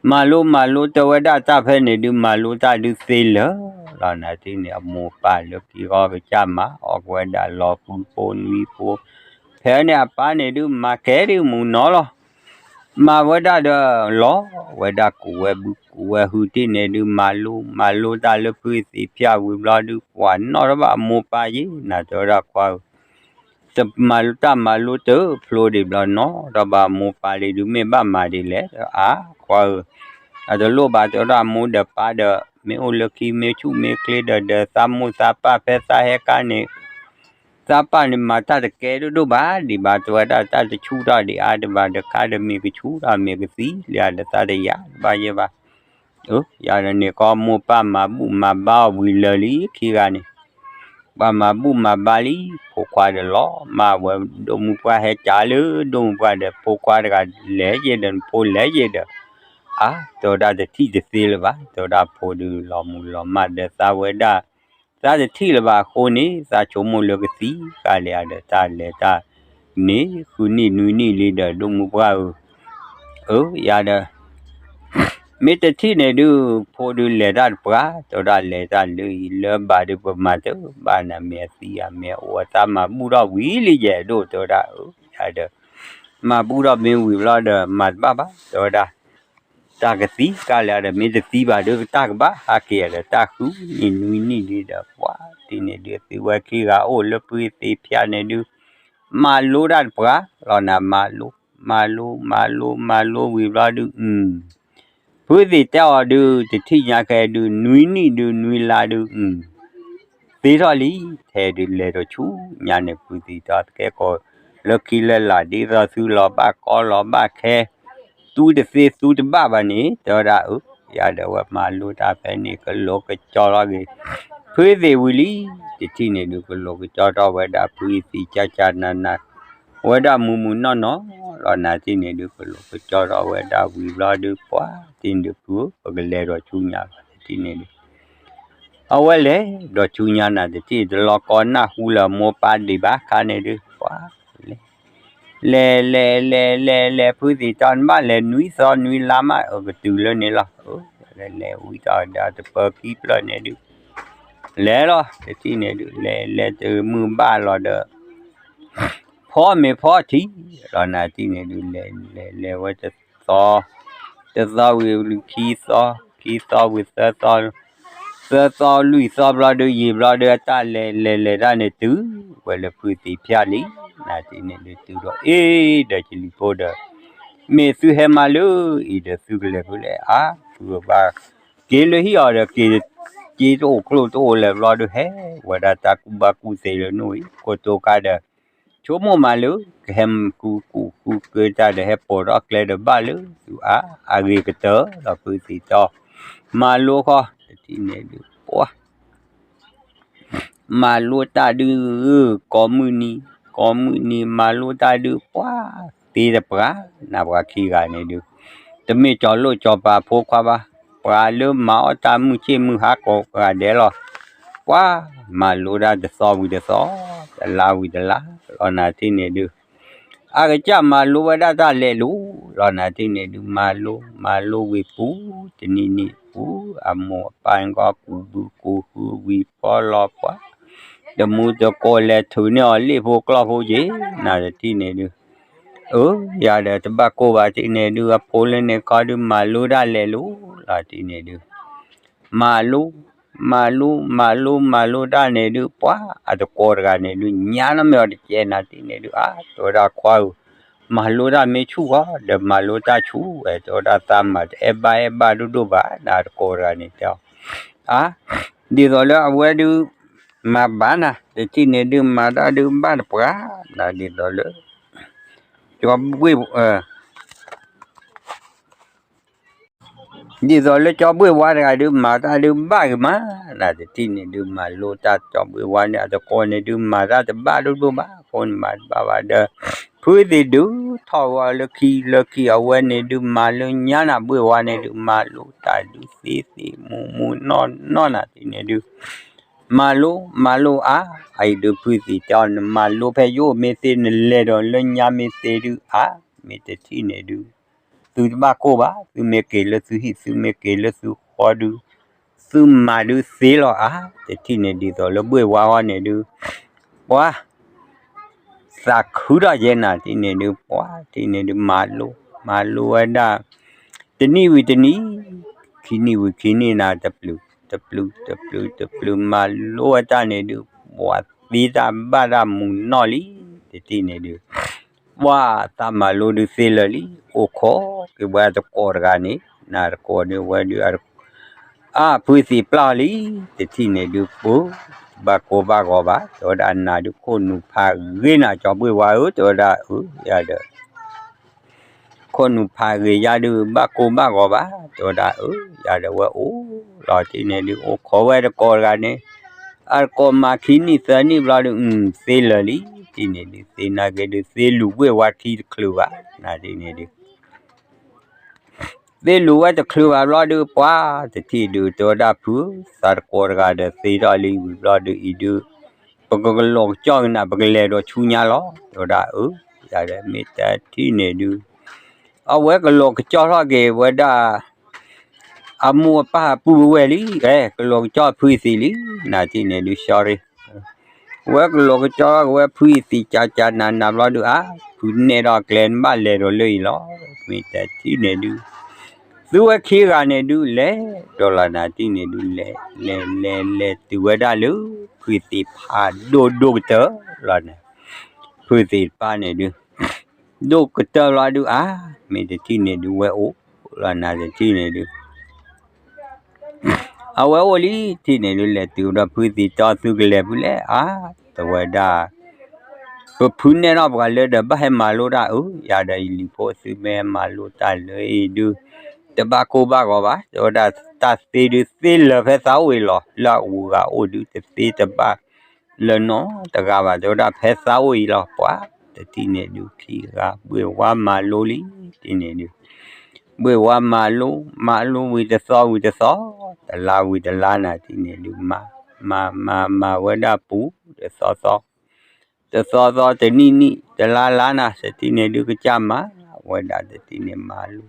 မၤလိမၤလိတဲဝဲဒၣ်တၢ်ဖဲန့ၣ်ဒုး မၤလိတၢ်ဒုးသ့လၢာ်လီၤနၤတထံၣ်န့ၣ် အမိၢ်ပၢ်လၢခံဂီၢ်ကစၢ်မၤ အီၣ်ကဝဲဒၣ်လီၤဃုဖိနွံဖိ ဖဲန့ၣ်အပၢ်န့ၣ်ဒုး မၤကဲဒုးမုၢ်နီၤလီၤ မၤဝဲဒၣ်ဒီးလီၤ ဝဲဒၣ်ကူးဝဲဘုကူးဝဲဟုတထံၣ်န့ၣ်ဒုး မၤလိ မၤလိတၢ်လၢဖုသ့ၣ်ဖၠၣ်ဝံၤဘျီဒုး ပှၤနီၣ်ထီၣ်ဘၣ်အမိၢ်ပၢ်ယဲ နၤတဲဝဲဒၣ်ခွါဧၢ တမၤလိတၢ်မၤလိတဖျိဒံးဘျီနီၤ ဒီးဘၣ်အမိၢ်ပၢ်လံဒုး မ့ၢ်ဘၣ်မၤဒ်လဲၣ် အါ ခွါဧၢ အတလိၣ်ဘၣ်တဲဝဲဒၣ်အမိၢ်ဒီးပၢ်ဒီး မ့ၢ်အိၣ်လၢခံမ့ၢ်ဆူၣ်မ့ၢ်ချ့ဒီး ဒီးသးမိၢ်သးပၢ်ဖဲသးဟဲကါန့ၣ် သးပၢ်န့ၣ်မၤတၢ်တကဲဒိၣ်ဒိၣ်ဘၣ် ဒံးဘၣ်တဲဝဲဒၣ်တၢ်တဆူၣ်ထီၣ်ဒံးအါဒံးဘၣ်ဒီး ခါဒီးမ့ၢ်ကဆူၣ်ထီၣ်မ့ၢ်ကသံလံဒီးသးတယာ်ဘၣ်ယဲဘၣ် အၢ ယၤဒီးန့ၣ်ကီမိၢ်ပၢ်မၤဘူၣ်မၤဘါအီၤဝံၤလၢာ်လံခံဂၤန့ၣ် ပှၤမၤဘူၣ်မၤဘါလံ ဖိခွါဒီးလီၤ မၤဝဲဒိၣ်မုၢ်ပှၢ်ဟဲကၠးလၢဒိၣ်မုၢ်ပှၢ်ဒီး ဖိခွါတဂၤလဲၤယဲဒီး နဖိလဲၤယဲဒီး အါ တဲဝဲဒၣ်တထံၣ်တသ့လၢၤဘၣ် တဲဝဲဒၣ်ဖိဒုးလီၤမုၢ်လီၤမၢ်ဒီးသးဝဲဒၣ် သးတထံၣ်လၢၤဘၣ်အဃိန့ၣ် သးဆိကမိၣ်လၢကသံကါလဲၣ်ဒီး တၢ်လဲၤတၢ်န့ၣ် ဃုနံၣ်နွံနံၣ်လံဒီး ဒိၣ်မုၢ်ပှၢ်ဧၢ အၢ ယၤဒီး မ့ၢ်တထံၣ်န့ၣ်ဒုး ဖိဒုးလဲၤတၢ်တပှၢ် တဲဝဲဒၣ်လဲၤတၢ်လၢအံၤလၢဘၣ်ဒုး ပမၤတဘၣ်နၤ မ့ၢ်အသံဧါ မ့ၢ်အအိၣ်အသးမၤဘူၣ်ထီၣ်ဝံၤလံယဲၢ်ဒိၣ် တဲဝဲဒၣ် အၢ ယၤဒီး မၤဘူၣ်ထီၣ်မ့ၢ်ဝံၤဘျီဒီး မၤတဘၣ်ဘၣ် တဲဝဲဒၣ် တၢ်ကသံကါလဲၣ်ဒီး မ့ၢ်တသံဘၣ်ဒုး တၢ်ကဘၣ်ဟးက့ၤဒီး တၢ်ဃုနံၣ်နွံနံၣ်လံဒီး ပှၤတထံၣ်န့ၣ်ဒုး သုဝဲခံဂၤအိၣ်လၢဖုသ့ၣ်ဖၠၣ်န့ၣ်ဒုး မၤလိတၢ်တပှၢ်လီၤနၤ မၤလိ မၤလိ မၤလိ မၤလိဝံၤဘျီဒုး ဖုသ့ၣ်တဲအီၤဒုး တထံၣ်ညါခဲဒုး နွံနံၣ်ဒုး နွံလါဒုး သ့ထီၣ်လံ ထဲဒုးလဲၤဒီးဆူညါန့ၣ် ဖုသ့ၣ်တဲအီၤ တကဲကီး လၢခံလၢလာ် ဒ်သိးသုလီၤဘၣ်ကီလီၤဘၣ်ခဲ သူတသ့သူတဘၣ်ဘၣ်န့ၣ် တဲဝဲဒၣ် အၢ ယၤဒီးဝဲမၤလိတၢ်ဖဲန့ၣ် ကလိာ်ကကၠီထီၣ်က့ၤ ဖုသ့ၣ်ဝံၤလံ တထံၣ်န့ၣ်ဒုး ကလိာ်ကကၠီထီၣ်ဝဲဒၣ်ဖုအံၤသံကၠၢ်ကၠၢ်နးနး ဝဲဒၣ်မုၢ်မုၢ်နီၢ်နီၢ်လီၤ နၤတထံၣ်န့ၣ်ဒုး ကလိာ်ကကၠီထီၣ်ဝဲဒၣ်ဝံၤဘျီဒုး ပှၤတထံၣ်န့ၣ်ဒုး ဖုဧၢ ပကလဲၤဒီးဆူညါလီၤ တထံၣ်န့ၣ်ဒုး အဝဲလဲၤဒီးဆူညါနၤ တထံၣ်တလီၤကီနၢ်ဟူလၢမိၢ်ပၢ်ဒံးဘၣ်ခါန့ၣ်ဒုး ပှၤလဲၤ လဲၤလဲၤလဲၤလဲၤလဲၤ ဖုသ့ၣ်တဲအီၤ နဘၣ်လဲၤနွံသီနွံလါမး အကတုၤလၢန့ၣ်လီၤ လဲၤလဲၤဝံၤဒီးတပၢၤခံဖျၢၣ်န့ၣ်ဒုး လဲၤလီၤ တထံၣ်န့ၣ်ဒုး လဲၤလဲၤတမုၢ်ဘၣ်လီၤဒီး ဖီမ့ၤဖီထံလီၤ နၤတထံၣ်န့ၣ်ဒုး လဲၤလဲၤလဲၤဝဲတသီ တသီဝံၤခံသီ ခံသီဝံၤသၢသီ သၢသီလွံၢ်သီဘျီဒုး ယံာ်ဘျီဒုး အတၢ်လဲၤလဲၤလဲၤတၢ်န့ၣ်တုၤဝဲလၢဖုသ့ၣ်ဖၠၣ်လံ နၤတထံၣ်န့ၣ်ဒုး တုၤဒီးအ့ၣ်ဒီးကလံၤဖိဒီး မ့ၢ်သုဟဲမၤလၢအံၤဒီး သုကလဲၤဖဲလဲၣ် အါ ဖုဘၣ်က့ၤလၢဟံၣ်အီၤဒီး က့ၤတအိၣ်ကျိၣ်တအိၣ်လဲၤဘျီဒုး ဟဲဝဲဒၣ်တၢ်ကူၣ်ဘၣ်ကူၣ်သ့လၢနအိၣ်အံၤ ကိတိာ်ခါဒီး ဆိကမိၣ်မးလၢ ကဟဲကူကူကူကတၢၢ်ဒီး ဟဲပိာ်ထီၣ်ကျဲဒီးဘၣ်လၢသုအါ အဂ့ၤကတၢၢ်လီၤ ဖုသ့ၣ်တဲအီၤ မၤလိဃီ တထံၣ်န့ၣ်ဒုး ပှၤ မၤလိတၢ်ဒုး ကိးမုၢ်နံၤ ကိးမုၢ်နံၤ မၤလိတၢ်ဒုး ပှၤသ့တပှၢ် နၤပှၤခံဂၤန့ၣ်ဒုး တမ့ၢ်ကၠီၤလိၣ်ကၠီၤပၤဖိခွါဘၣ် ပှၤလၢမၤအီၣ်တၢ်မုၢ်ဆ့ၣ်မုၢ်ဟါကိးဂၤဒဲးလီၤ ပှၤမၤလိတၢ်တသီဝံၤတသီ တလါဝံၤတလါ လီၤနၤတထံၣ်န့ၣ်ဒုး အကစၢ်မၤလိဝဲဒၣ်တၢ်လဲၤလိၤ လီၤနၤတထံၣ်န့ၣ်ဒုး မၤလိ မၤလိဝံၤပူၤ တနံၣ်နံၣ်ပူၤ အမိၢ်အပၢ်ကီကူးဘုကူးဟုဝံၤဖီလီၤပှၤ တမူတကိးလဲၤထုးန့ၢ်အီၤလ့ၣ်ဖိကျီၢ်ဖိက့ၤ နၤတထံၣ်န့ၣ်ဒုး အၢ ယၤဒီးတဘၣ်ကိၢ်ဘၣ်တထံၣ်န့ၣ်ဒုး အဖိလၢန့ၣ်ခီဒုး မၤလိတၢ်လဲၤလိၤ လီၤတထံၣ်န့ၣ်ဒုး မၤလိ မၤလိမၤလိမၤလိတၢ်န့ၣ်ဒုး ပှၤအတကိးတဂၤန့ၣ်ဒုး ညါနီၢ်မ့ၢ်အီၤတကဲနၤတထံၣ်န့ၣ်ဒုး အါ တဲဝဲဒၣ်ခွါဧၢ, မၤလိတၢ်မ့ၢ်ဆူၣ်ဃီ ဒီးမၤလိတၢ်ဆူၣ်ဝဲ တဲဝဲဒၣ်သးမၤတအဲၣ်ဘၣ်အဲၣ်ဘၣ်ဒိၣ်ဒိၣ်ဘၣ် နၤတကိးတဂၤန့ၣ်တဲအီၤ, အါ ဒ်သိးလၢအဝဲဒုး မၤဘၣ်နၤ တထံၣ်န့ၣ်ဒုး မၤတၢ်ဒုးဘၣ်တပှၤ နၤဒ်သိးလၢ ကၠီဘှ့ၣ် ဒ်သိးလၢကၠီဘှ့ၣ်ဝါတဂၤဒုး မၤတၢ်ဒုးဘၣ်ဂ့ၤမး, နတထံၣ်န့ၣ်ဒုး မၤလိတၢ်ကၠီဘှ့ၣ်ဝါန့ၣ် အတကိးန့ၣ်ဒုး မၤတၢ်တဘၣ်ဒိၣ်ဒိၣ်ဘၣ် အဃိန့ၣ်မၤတဘၣ်ဘၣ်ဒီး ဖုသ့ၣ်ဒုးထီၣ်ဂီၤလၢခံလၢခံ အဝဲန့ၣ်ဒုး မၤလၢညါနၤဘှ့ၣ်ဝါန့ၣ်ဒုး မၤလိတၢ်ဒုးသ့သ့မူမူနီၢ်နီၢ်နတထံၣ်န့ၣ်ဒုး မၤလိမၤလိအါ, အအံၤဒုးဖုသ့ၣ်တဲအီၤ နမၤလိဖဲယိၣ်မ့ၢ်သ့ နလဲၤဒီးလၢညါမ့ၢ်သ့ဒုးအါ, မ့ၢ်တထံၣ်န့ၣ်ဒုး သုတဘၣ်ကိၢ်ဘၣ်, သုမ့ၢ်က့ၤလၢသုဟံၣ် သုမ့ၢ်က့ၤလၢသုဃီဒုး သုမၤဒုးသ့လီၤအါ, တထံၣ်န့ၣ်ဒ်သိးလၢဘှ့ၣ်ဝါဃီန့ၣ်ဒုး ပှၤ သးခုထီၣ်ယဲနၤတထံၣ်န့ၣ်ဒုး ပှၤတထံၣ်န့ၣ်ဒုး မၤလိ မၤလိဝဲဒၣ် တနံၣ်ဝံၤတနံၣ် ခံနံၣ်ဝံၤခံနံၣ်နၤ တပျုၤ တပျုၤ တပျုၤ တပျုၤ မၤလိဝဲတၢ်န့ၣ်ဒုး ပှၤသ့တၢ်ဘၣ်တၢ်မူနီၢ်လံ တထံၣ်န့ၣ်ဒုး ပှၤသးမၤလိဒုးသ့လၢာ်လံ အိၣ်ခိးက့ၤဝဲတကိးတဂၤန့ၣ် နၤတကိးဒုးဝဲဒုး အါဖုသ့ၣ်ပျၢ်အီၤလံ တထံၣ်န့ၣ်ဒုး ပှၤ ဘၣ်ကိၢ်ဘၣ်ဂီၤဘၣ် တဲဝဲဒၣ်နၤဒုး ခိၣ်နူာ်ဖးဂ့ၤနၤ ကၠီဘှ့ၣ်ဝါဧၢ တဲဝဲဒၣ်အၢ ယၤဒီး ခိၣ်နူာ်ဖးဂ့ၤယၤဒုး ဘၣ်ကိၢ်ဘၣ်ဂီၤဘၣ် တဲဝဲဒၣ်အၢ ယၤဒီးဝဲအိၣ်လီၤတထံၣ်န့ၣ်ဒုး အိၣ်ခိးဝဲတကိးတဂၤန့ၣ် အတကိးမၤခံနံၣ်သၢနံၣ်ဘျီဒုး အသ့လၢာ်လံ တထံၣ်န့ၣ်ဒုး သ့နာ်က့ဒုး သ့လူၤဘှ့ၣ်ဝါခံတချုးဘၣ် နၤတထံၣ်န့ၣ်ဒုး သ့လူၤဝဲတချုးဘၣ်ဘျီဒုး ပှၤတထံၣ်ဒုး တဲဝဲဒၣ်ဖု သးတကိးတဂၤဒီးသ့ထီၣ်လံဝံၤဘျီဒုးအံၤဒုး ပကကလီၤကကၠီၣ်ကနၤ ပကလဲၤဒီးဆူညါလီၤ တဲဝဲဒၣ်အၢ ယၤဒီးမ့ၢ်တထံၣ်န့ၣ်ဒုး အဝဲကလီၤကကၠီၣ်ထီၣ်က့ၤဝဲဒၣ် အမိၢ်အပၢ်အပုၢ်ဝဲၢ်လံ အဲ ကလီၤကကၠီၣ်ဖုအသံးလံ နၤတထံၣ်န့ၣ်ဒုး sorry ဝဲကလီၤကကၠီၣ်ဝဲဖုအသံး ကကနၤနၤဘျီဒုး အါ ဖုနဲၣ်ထီၣ်ကျဲ နဘၣ်လဲၤဒီးလၢအံၤလီၤ မ့ၢ်တထံၣ်န့ၣ်ဒုး သုဝဲခံဂၤန့ၣ်ဒုး လဲၤဒီးလီၤ နၤတထံၣ်န့ၣ်ဒုး လဲၤ လဲၤ လဲၤ လဲၤတုၤဝဲဒၣ်လၢ ဖုသ့ၣ်ဖးဒိၣ်ဒိၣ်ကတၢၢ်လီၤန့ၣ် ဖုသ့ၣ်တဖၣ်န့ၣ်ဒုး ဒိၣ်ကတၢၢ်လီၤဒုး အါ မ့ၢ်တထံၣ်န့ၣ်ဒုး ဝဲအိၣ်လီၤ နၤတထံၣ်န့ၣ်ဒုး အဝဲအိၣ်လံ တထံၣ်န့ၣ်ဒုး လဲၤတုၤဒီးဖုသ့ၣ်တီ သုကလဲၤဖုလဲၣ် အါ တဲဝဲဒၣ် ပဖုနဲၣ်ထီၣ်ပှၤလၢဒီး ဘၣ်ဟဲမၤလိတၢ်အၢ ယၤဒီးယလံၤဖိ သုမ့ၢ်ဟဲမၤလိတၢ်လၢအံၤဒုး တဘၣ်ကိၢ်ဘၣ်ဂီၤဘၣ် တဲဝဲဒၣ် တၢ်သ့ဒုးသ့လၢာ်ဖဲသးအိၣ်အံၤလီၤ လၢအဂုၤအဂၤအိၣ်ဒုး တသ့တဘၣ်လၢနီတဂၤဘၣ် တဲဝဲဒၣ် ဖဲသးအိၣ်အံၤလီၤ ပှၤ တထံၣ်န့ၣ်ဒုး ခံဂၤဘှ့ၣ်ဝါမၤလိလံ တထံၣ်န့ၣ်ဒုး ဘှ့ၣ်ဝါမၤလိ မၤလိဝံၤတသီဝံၤတသီ တလါဝံၤတလါ နၤတထံၣ်န့ၣ်ဒုး မၤ မၤ မၤ မၤဝဲဒၣ်ပူၤ တသီသီ တသီသီ တနံၣ်နံၣ် တလါလါ နၤတထံၣ်န့ၣ်ဒုး ကစၢ်မၤဝဲဒၣ် တထံၣ်န့ၣ် မၤလိ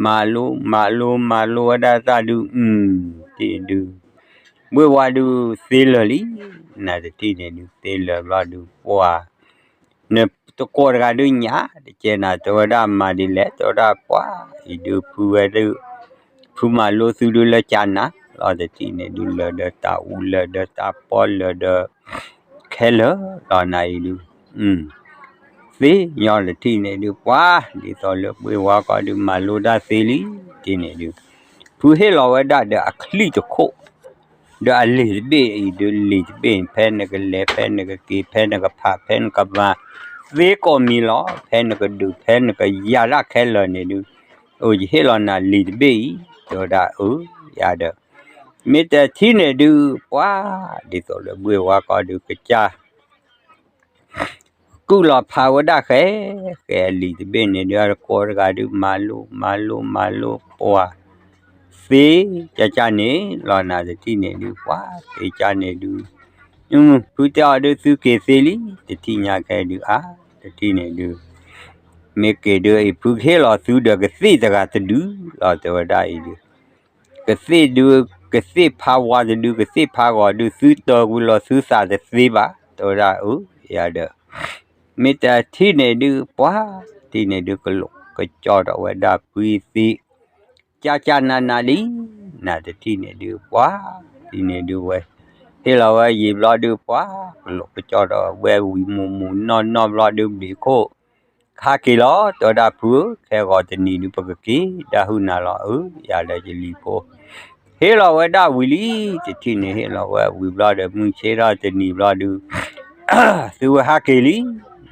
မၤလိ မၤလိ မၤလိဝဲဒၣ်တၢ်ဒုး အု တထံၣ်ဒုး ဘှ့ၣ်ဝါဒုးသ့လၢာ်လံ နၤတထံၣ်န့ၣ်ဒုး သ့လၢာ်ဘျီဒုး ပှၤ နတကိးတဂၤဒုးညါ တကဲနၤ တဲဝဲဒၣ်မၤဒ်လဲၣ် တဲဝဲဒၣ်ပှၤ အံၤဒုးဖုဝဲဒုး ဖုမၤလိသုဒုးလၢကနၤ လီၤတထံၣ်န့ၣ်ဒုး လၢာ်ဒီးတၢ်အူ လၢာ်ဒီးတၢ်ပီ လၢာ်ဒီး ခဲလၢာ် လီၤနၤအံၤဒုး သ့ညီတထံၣ်န့ၣ်ဒုး ပှၤ ဒ်သိးလၢဘှ့ၣ်ဝါကီၢ်ဒုး မၤလိတၢ်သ့လံ တထံၣ်န့ၣ်ဒုး ဖုဟ့ၣ်လီၤဝဲဒၣ်ဒီးအချံၣ်တခိၣ် ဒီးအလံာ်တဘ့ၣ်အံၤဒုး လံာ်တဘ့ၣ် ဖဲနကလဲၤ ဖဲနကက့ၤ ဖဲနကဖး ဖဲနကမၤ သ့ကိးမံၤလီၤ ဖဲနကဒုး ဖဲနကယၤတၢ်ခဲလၢာ်န့ၣ်ဒုး အိၣ်ယဟ့ၣ်လီၤနၤလံာ်တဘ့ၣ်အံၤ တဲဝဲဒၣ်အၢ ယၤဒီး မ့ၢ်တထံၣ်န့ၣ်ဒုး ပှၤ ဒ်သိးလၢဘှ့ၣ်ဝါကီၢ်ဒုးကစၢ် ကူၣ်လီၤဖးဝဲဒၣ်ဃဲ ဃဲအလံာ်တဘ့ၣ်န့ၣ်ဒုး အတကိးတဂၤဒုး မၤလိ မၤလိ မၤလိ ပှၤ သ့ ကကန့ၣ် လီၤနၤတထံၣ်န့ၣ်ဒုး ပှၤ သ့ကန့ၣ်ဒုး ဖုတဲအီၤဒုး သုက့ၤသ့လံ တထံၣ်ညါခဲဒုး အါ တထံၣ်န့ၣ်ဒုး မ့ၢ်က့ၤဒုးအံၤ ဖုကဟ့ၣ်လီၤသုဒီးကသ့ၣ်တဂၤတဒုလီၤ တဲဝဲဒၣ်အံၤဒုး ကသ့ၣ်ဒုး ကသ့ၣ်ဖးဝါတဒု ကသ့ၣ်ဖးဂီၤဒုး သုတၢၤကွံာ်လီၤသုသးတသ့ဘၣ် တဲဝဲဒၣ်အၢ ယၤဒီး မ့ၢ်တထံၣ်န့ၣ်ဒုး ပှၤ တထံၣ်န့ၣ်ဒုး ကလီၤကကၠီၣ်ထီၣ်ဝဲဒၣ်ဖုသ့ ကကနၤနၤလံ နၤတထံၣ်န့ၣ်ဒုး ပှၤ နၤတထံၣ်န့ၣ်ဒုးဝဲ ဟ့ၣ်လီၤဝဲယံာ်ဘျီဒုး ပှၤကလိာ်ကကၠီဒီးဝဲဝံၤမူးမူးနီၢ်နီၢ်ဘျီဒုး ဘျံးခိၣ် ဟးက့ၤလီၤ တဲဝဲဒၣ်ဖုဧၢ, ခဲဂီၤတနံၤဒုး ပကက့ၤဒၣ်ဟုၣ်နၤလီၤဧၢ, ယၤဒီးယလံၤဖိ ဟ့ၣ်လီၤဝဲဒၣ်ဝံၤလံ, တထံၣ်န့ၣ်ဟ့ၣ်လီၤဝဲဝံၤဘျီဒီး မုၢ်ဆ့ၣ်ထီၣ်တနံၤဘျီဒုး သုဝဲဟးက့ၤလံ,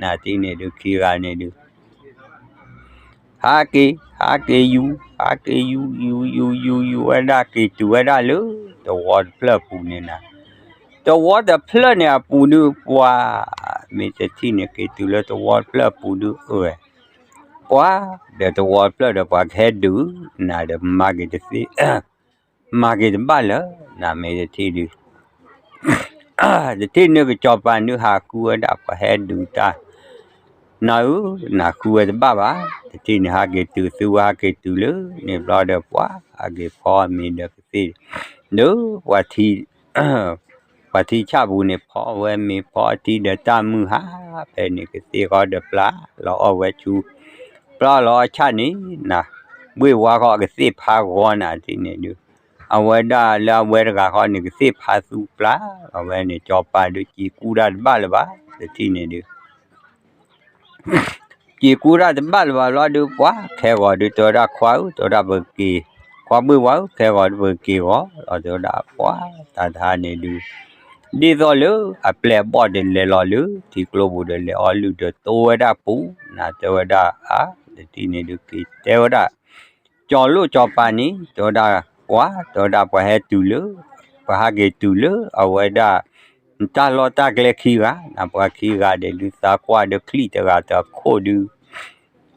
နၤတထံၣ်န့ၣ်ဒုး ခံဂၤန့ၣ်ဒုး ဟးက့ၤ ဟးက့ၤယူၤ ဟးက့ၤယူၤ ယူၤ ယူၤ ယူၤ ယူၤဝဲဒၣ် က့ၤတုၤဝဲဒၣ်လၢသဝီတဖျၢၣ်အပူၤန့ၣ်နၤ, သဝီတဖျၢၣ်န့ၣ်အပူၤဒုး ပှၤ မ့ၢ်တထံၣ်န့ၣ် က့ၤတုၤလၢသဝီတဖျၢၣ်အပူၤဒုး အၢ ပှၤ ဒီးသဝီတဖျၢၣ်ဒီး ပှၤကဟဲဒုး နၤဒီးမၤက့ၤတသ့ မၤက့ၤတဘၣ်လၢၤ နၤမ့ၢ်တထံၣ်ဒုး တထံၣ်န့ၣ်ကစီၤပၤန့ၣ်ဟးဃုဝဲဒၣ် ပှၤဟဲဒုးတၢ် နၤဧၢ, နၤဃုဝဲတဘၣ်ဘၣ်, တထံၣ်န့ၣ်ဟးက့ၤတုၤ သုဝဲဟးက့ၤတုၤလၢန့ၣ်ဘျီဒီး ပှၤဟးက့ၤဖီမ့ၤဒီးကသ့ၣ် ဒီး ပှၤထံဆၣ်ပူၤန့ၣ် ဖီဝဲမ့ၤဖီထံဒီးတၢ်မုၢ်ဟါ ဖဲန့ၣ်ကသ့ၣ်ဃီဒီးပျၢ်လီၤအီၣ်ဝဲဆူ ပျၢ်လီၤအီၣ်ဆၣ်န့ၣ် နၤ ဘှ့ၣ်ဝါဃီကသ့ၣ်ဖးဂီၤနၤတထံၣ်န့ၣ်ဒုး အဝဲဒၣ်လၢအဝဲတဂၤဃီန့ၣ် ကသ့ၣ်ဖးသူပျၢ်လီၤဝဲန့ၣ် စီၤပၤဒုး စံးကူတၢ်တဘၣ်လၢၤဘၣ် တထံၣ်န့ၣ်ဒုး စံးကူတၢ်တဘၣ်လၢၤဘၣ်ဘျီဒုး ပှၤခဲဂီၤဒုး တဲဝဲဒၣ်ခွါဧၢ တဲဝဲဒၣ်ပကက့ၤ ခွါဘှ့ၣ်ဝါဧၢ ခဲဂီၤဒုးပကက့ၤဂီၤလီၤ တဲဝဲဒၣ်ပှၤတၢ်တဟါန့ၣ်ဒုး ဒ်သိးလၢအပျဲၢ်အဘီၣ်ဒီးလဲၤလီၤလၢထံကျိပူၤဒီးလဲၤအီလုၢ်ဒီးတိဝဲဒၣ်ပူၤ နၤတဲဝဲဒၣ်အါ တထံၣ်န့ၣ်ဒုးက့ၤတဲဝဲဒၣ် ကၠီၤလိၣ်ကၠီၤပၤန့ၣ် တဲဝဲဒၣ်ပှၤ တဲဝဲဒၣ်ပှၤဟဲတုၤလၢ ပှၤဟးက့ၤတုၤလၢအဝဲဒၣ် တၢ်လီၢ်တၢ်ကျဲခံဂၤ နၤပှၤခံဂၤဒီးဒုးသးကွၢ်ဒီးချံၣ်တဂၤတခိၣ်ဒုး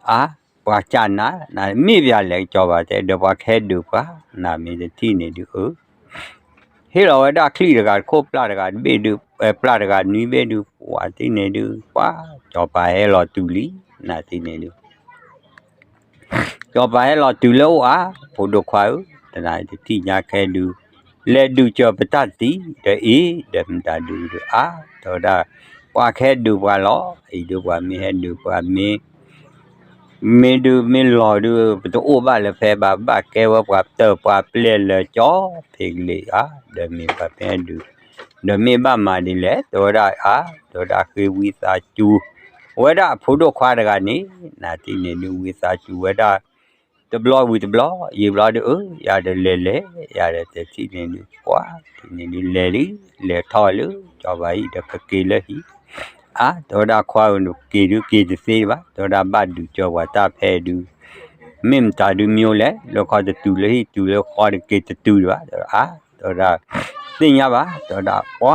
အါ ပှၤကၢ်နၤ နၤမ့ၢ်ပျၢ်လဲၣ်ကၠီၤပၤတဲ ဒီးပှၤကဟဲဒုးပှၤ နၤမ့ၢ်တထံၣ်န့ၣ်ဒုးအၢ ဟ့ၣ်လီၤဝဲဒၣ်ချံၣ်တဂၤတခိၣ် ပျၢ်တဂၤတဘ့ၣ်ဒုး ပျၢ်တဂၤနွံဘ့ၣ်ဒုး ပှၤတထံၣ်န့ၣ်ဒုး ပှၤကၠီၤပၤဟဲလီၤတုၤလံ နၤတထံၣ်န့ၣ်ဒုး ကၠီၤပၤဟဲလီၤတုၤလၢအိၣ်အါ ဖိဒိၣ်ခွါဧၢ တနၤတထံၣ်ညါခဲဒုး လဲၤဒုးစၢၤပတၢ်တံၢ် ဒီးအ့ၣ် ဒီးမတၤဒုးဒုးအါ တဲဝဲဒၣ် ပှၤကဟဲဒုးပှၤလီၤ အံၤဒုးပှၤမ့ၢ်ဟဲဒုးပှၤမ့ၢ် မ့ၢ်ဒုးမ့ၢ်လီၤဒုး ပတအိၣ်ဘၣ်လၢၤဖဲဘၣ် ဘၣ်ကဲဝဲပှၤတၢၢ်ပှၤပျဲၢ်လၢာ်ကၠီ ဖံးကလံးအါ ဒီးမ့ၢ်ပှၤမ့ၢ်ဟဲဒုး ဒီးမ့ၢ်ဘၣ်မၤဒ်လဲၣ် တဲဝဲဒၣ်အါ တဲဝဲဒၣ်ဃ့ဝံသးစူၤ ဝဲဒၣ်အဖိဒိၣ်ခွါတဂၤန့ၣ် နၤတထံၣ်န့ၣ်ဒုးဝံသးစူၤဝဲဒၣ် တဘျီဝံၤတဘျီ ယံာ်ဘျီဒုးအၢ ယၤဒီးလဲၤလဲၤ ယၤဒီးတထံၣ်န့ၣ်ဒုး ပှၤတထံၣ်န့ၣ်ဒုးလဲၤလံ လဲၤထီၣ်လၢ ကၠီၤပၤဟံၣ်ဒီးကက့ၤလၢဟံၣ် အါ တဲဝဲဒၣ်ခွါဧၢ က့ၤဒုးက့ၤတသ့ဘၣ် တဲဝဲဒၣ်ဘၣ်ဒုးစၢၤပှၤတၢ်ဖဲဒုး မ့ၢ်မတၤဒုးမ့ၢ်လဲၣ် လၢခီတတုၤလၢဟံၣ်တုၤလၢဃီတက့ၤတတုၤဒံးဘၣ် တဲဝဲဒၣ်အါ တဲဝဲဒၣ် သ့ၣ်ညါဘၣ် တဲဝဲဒၣ်ပှၤ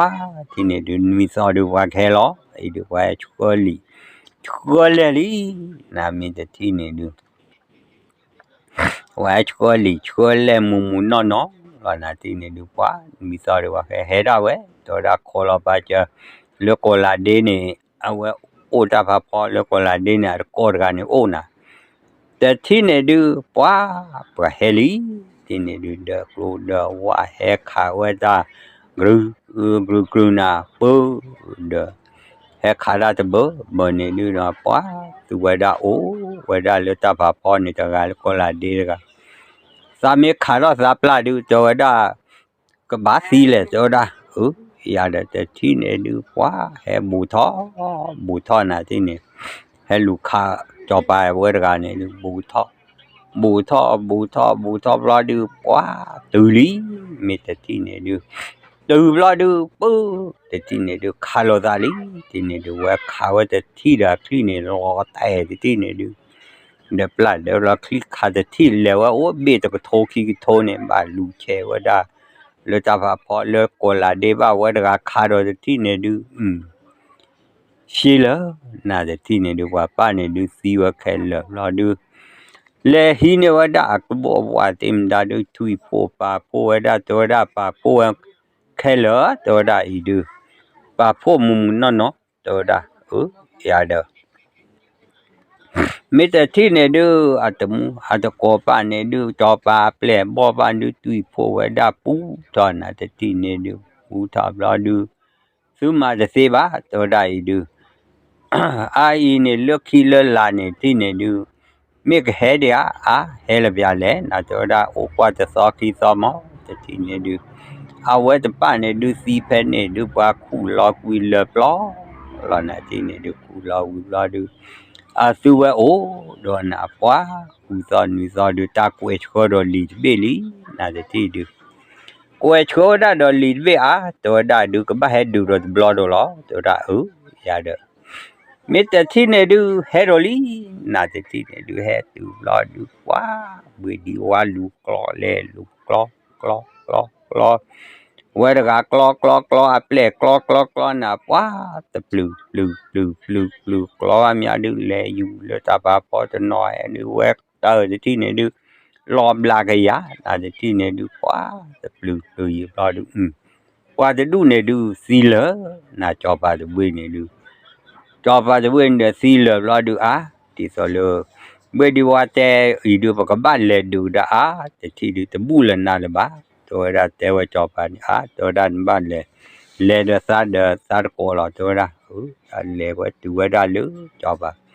ထံၣ်န့ၣ်ဒုး နွံသီဒုးပှၤကဟဲလီၤ အံၤဒုးပှၤဟဲဆှၢလံ ဆှၢလဲၢ်လံ နၤမ့ၢ်တထံၣ်န့ၣ်ဒုး ဝဲဆှၢလံာ်ဆှၢလဲၢ်မူးမူးနီၢ်နီၢ်လီၤ နၤတထံၣ်န့ၣ်ဒုး ပှၤနွံသီဒုး ပှၤကဟဲဒၣ်ဝဲ တဲဝဲဒၣ်ခိးလီၤပာ်စၢၤ လၢကိးလးဒ့န့ၣ် အဝဲအိၣ်တၢ်ဖးဖီလၢကိးလးဒ့န့ၣ် အတကိးတဂၤန့ၣ်အိၣ်နၤ တထံၣ်န့ၣ်ဒုး ပှၤ ပှၤဟဲလံ တထံၣ်န့ၣ်ဒုး ဒီးကျိဒီးဝၣ်ဟဲခးဝဲတၢ် ကြုာ် ကြုာ် ကြုာ်နၤ ပၢ ဒီး ဟဲခးတၢ်တဘၢ ဘၢန့ၣ်ဒုးဒီး ပှၤ သူဝဲဒၣ်အိၣ်ဝဲဒၣ်လၢတၢ်ဖးဖီန့ၣ် တဂၤလၢကိးလးဒ့တဂၤ သးမ့ၢ်ခးထီၣ်သးပျၢ်ဒုး တဲဝဲဒၣ် ကဘၣ်သံလဲၣ် တဲဝဲဒၣ် အၢ ယၤဒီးတထံၣ်န့ၣ်ဒုး ပှၤ ဟဲဘူးထီၣ် ဘူးထီၣ်နၤတထံၣ်န့ၣ် ဟဲလူၤခး ကၠီၤပၤဝဲတဂၤန့ၣ်ဒုး ဘူးထီၣ် ဘူးထီၣ် ဘူးထီၣ် ဘူးထီၣ်ဘျီဒုး ပှၤ တုၤလံ မ့ၢ်တထံၣ်န့ၣ်ဒုး တုၤဘျီဒုး ပၢ တထံၣ်န့ၣ်ဒုး ခးလိာ်သးလံ တထံၣ်န့ၣ်ဒုး ဝဲခးဝဲတထံၣ်ဒီးချံၣ်န့ၣ် လီၤတဲာ်တထံၣ်န့ၣ်ဒုး ဒီးပျၢ်ဒီးလီၤချံၣ်ခးတထံၣ်လဲၤဝဲအိၣ်ဘ့ၣ်တကထိခံကထိန့ၣ် ဘၣ်လူၤဆဲးဝဲဒၣ် လၢတၢ်ဖးဖီလၢကိးလးဒ့ဘၣ်ဝဲတဂၤခးဒီးတထံၣ်န့ၣ်ဒုး ရှ့လၢ နၤတထံၣ်န့ၣ်ဒုး ပှၤပၢ်န့ၣ်ဒုးသံဝဲခဲလၢာ်ဘျီဒုး လဲၤဟံးန့ၢ်ဝဲဒၣ်အကဘီၣ်ပှၢ်သ့ၣ်မတၤဒုး ထွံၣ်ဖှိၣ်ပာ်ဖှိၣ်ဝဲဒၣ် တဲဝဲဒၣ်ပာ်ဖှိၣ်ဝဲခဲလၢာ် တဲဝဲဒၣ်အံၤဒုး ပာ်ဖှိၣ်မူးမူးနီၢ်နီၢ် တဲဝဲဒၣ် အၢ ယၤဒီး မ့ၢ်တထံၣ်န့ၣ်ဒုး အတမူအတကိးပၢ်န့ၣ်ဒုး ကၠီၤပၤအပျဲၢ်အဘီၣ်ပၢ်ဒုး ထွံၣ်ဖှိၣ်ဝဲဒၣ်ပူထီၣ်နၤတထံၣ်န့ၣ်ဒုး ပူထီၣ်ဘျီဒုး သုမၤတသ့ဘၣ် တဲဝဲဒၣ်အံၤဒုး အါအံၤန့ၣ် လၢခံလၢလာ်န့ၣ်တထံၣ်န့ၣ်ဒုး မ့ၢ်ကဟဲဒံးဧါ အါ ဟဲလၢပျၢ်လဲၣ် နၤတဲဝဲဒၣ် အိၣ်ကွၢ်တသီခံသီမး တထံၣ်န့ၣ်ဒုး အဝဲတပၣ်န့ၣ်ဒုးသံဖဲန့ၣ်ဒုး ပှၤခူၣ်လီၤကွံာ်လၢာ်ပျီလီၤ နၤတထံၣ်န့ၣ်ဒုး ခူၣ်လီၤဝံၤဘျီဒုး အသုဝဲအိၣ်ဒီးနၤ ပှၤဃုသီနွံသီဒုး တၢ်ကွဲးဆှၢဒီးလံာ်တဘ့ၣ်လံ နၤတထံၣ်ဒုး ကွဲးဆှၢဝဲဒၣ်ဒီးလံာ်တဘ့ၣ်ဧါ တဲဝဲဒၣ်ဒုး ကဘၣ်ဟဲဒုးဒီးတဘျီဒီးလီၤ တဲဝဲဒၣ်အၢ ယၤဒီး မ့ၢ်တထံၣ်န့ၣ်ဒုး ဟဲဒီးလံ နၤတထံၣ်န့ၣ်ဒုး ဟဲတုၤဘျီဒုး ပှၤ ဘှ့ၣ်ဒံဝါလူၤကျီလဲၤလူၤကျီ ကျီ ကျီ ကျီ ဝဲတဂၤကျီ ကျီ ကျီ အပျဲၢ်ကျီ ကျီ ကျီ နၤ ပှၤ တပျုၤ ပျုၤ ပျုၤ ပျုၤ ပျုၤ ကျီဘၣ်မးဒုး လဲၤယူၤလၢတၢ်ဖးဖီတနီၤ ဟဲဒုးဝဲတၢ်တထံၣ်န့ၣ်ဒုး လီၤဘျးကယၤ နၤတထံၣ်န့ၣ်ဒုး ပှၤ တပျုၤ ပျုၤယံၤဘျီဒုး ပှၤတဒူၣ်န့ၣ်ဒုး သံလၢာ် နၤ ကၠီၤပၤတဘ့ၣ်န့ၣ်ဒုး ကၠီၤပၤတဘ့ၣ်န့ၣ်ဒီးသံလၢာ်ဘျီဒုးအါ ဒ်သိးလၢ ဘှ့ၣ်ဒံဝါတဲအံၤဒုး ပကဘၣ်လဲၤဒုးဒီးအါ တထံၣ်ဒုး တဘူၣ်လၢၤနၤလၢၤဘၣ် တဲဝဲဒၣ်တဲဝဲကၠီၤပၤန့ၣ် အါ တဲဝဲဒၣ်နဘၣ်လဲၤ လဲၤဒီးသးဒီးသးတကိးလီၤ တဲဝဲဒၣ် အလဲၤဝဲတုၤဝဲဒၣ်လၢ ကၠီၤပၤ အ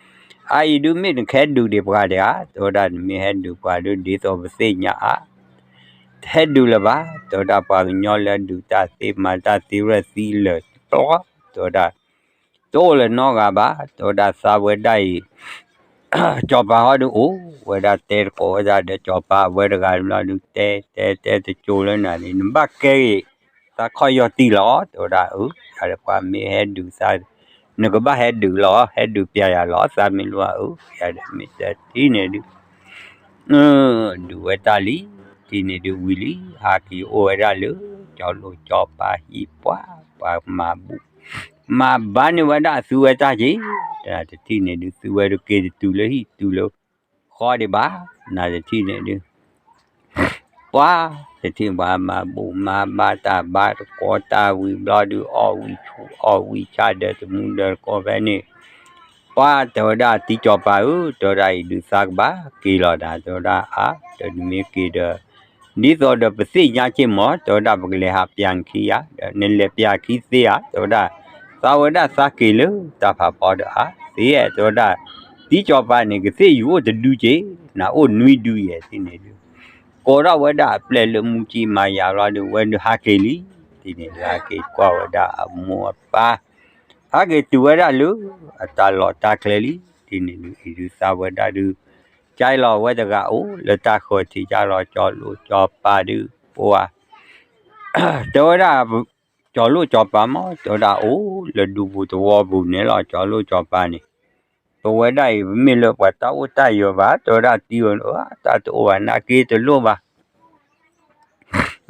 အံၤဒုးမ့ၢ်နကဟဲဒုးဒံးပှၤဒံးဧါ တဲဝဲဒၣ်နမ့ၢ်ဟဲဒုးပှၤဒုး ဒ်သိးပသ့ၣ်ညါအါ တဟဲဒုးလၢၤဘၣ် တဲဝဲဒၣ်ပှၤကညီလၢဒုးတၢ်သ့မၤတၢ်သ့ရဲၣ်သံလၢာ်တကျီ တဲဝဲဒၣ် တအိၣ်လၢၤနီတဂၤဘၣ် တဲဝဲဒၣ်သးဝဲဒၣ်အံၤ ကၠီၤပၤဟီဒုးအိၣ်ဝဲဒၣ်တဲတကိးဝဲဒၣ်ဒီးကၠီၤပၤအဝဲတဂၤဘျီဒုး တဲတဲတဲတကၠိၤလၢနၤန့ၣ် နဘၣ်ကဲဂ့ၤ သးခီၣ်ယီၢ်တံၢ်လီၤ တဲဝဲဒၣ်အၢ ယၤဒီးပှၤမ့ၢ်ဟဲဒုးသး နကဘၣ်ဟဲဒုးလီၤ ဟဲဒုးပျဲယၤလီၤ သးမ့ၢ်လိၣ်အၢ ယၤဒီးမ့ၢ်တထံၣ်န့ၣ်ဒုး ဒုးဝဲတၢ်လံ ထံၣ်န့ၣ်ဒုးဝံၤလံ ဟးက့ၤအိၣ်ဝဲဒၣ်လၢ ကၠီၤလိၣ်ကၠီၤပၤဟံၣ်ပှၤ ပှၤမၤဘူၣ် မၤဘါန့ၢ်ဝဲဒၣ်အသုဝဲတၢ်က့ၤ တထံၣ်န့ၣ်ဒုး သုဝဲဒုးက့ၤတတုၤလၢဟံၣ်တုၤလၢဃီဒံးဘၣ် နတထံၣ်န့ၣ်ဒုး ပှၤ တထံၣ်ပှၤမၤဘူၣ်မၤဘါတၢ်ဘါတကိးတၢ်ဝံၤဘျီဒုး အီၣ်ဝံၤဆူၣ်အီၣ်ဝံၤဆၣ်ဒီးတမူဒီးတကိးဖဲန့ၣ် ပှၤတဲဝဲဒၣ်တံၤကၠီၤပၤဧၢ တဲဝဲဒၣ်အံၤဒုးသးကဘၣ်က့ၤလီၤနၤ တဲဝဲဒၣ်အါ ဒီးနမ့ၢ်က့ၤဒီး ဒ်သိးဒီးပသ့ၣ်ညါက့ၤမး တဲဝဲဒၣ်ပကလဲၤဟးပျၢ်နခံဧါ ဒီးနလဲၤပျၢ်ခံသ့ဧါ တဲဝဲဒၣ် သးဝဲဒၣ်သးက့ၤလၢတၢ်ဖးဖီဒီးအါ သ့ဧါ တဲဝဲဒၣ် တံၤကၠီၤပၤန့ၣ် ကသ့ၣ်ယူၤအိၣ်တဒုက့ၤ နအိၣ်နွံဒုယဲၢ်ထံၣ်န့ၣ်ဒုး ကိးထီၣ်ဝဲဒၣ်အပျဲၢ်လၢမူကံမၤယၤဘျီဒုး ဝဲဒုးဟးက့ၤလံ ထံၣ်န့ၣ်ဒုးဟးက့ၤကွၢ်ဝဲဒၣ်အမိၢ်အပၢ် ဟးက့ၤတုၤဝဲဒၣ်လၢ အတၢ်လီၢ်တၢ်ကျဲလံ ထံၣ်န့ၣ်ဒုး အံၤဒုးသးဝဲဒၣ်ဒုး ကၢလီၤဝဲတဂၤအိၣ်လၢတၢ်ဃၢၤထံးကၢလီၤ ကၠီၤလိၣ်ကၠီၤပၤဒုး ပှၤ တဲဝဲဒၣ် ကၠီၤလိၣ်ကၠီၤပၤမး တဲဝဲဒၣ်အိၣ်လၢဒူပူၤသဝီပူၤန့ၣ်လီၤ ကၠီၤလိၣ်ကၠီၤပၤန့ၣ် ပဝဲဒၣ်အံၤ ပမ့ၢ်လၢပှၤတၢ်အိၣ်တၢ်ယၢၤဘၣ် တဲဝဲဒၣ်တံၤဝဲ တၢ်တအိၣ်ဘၣ် နက့ၤတလိၣ်ဘၣ်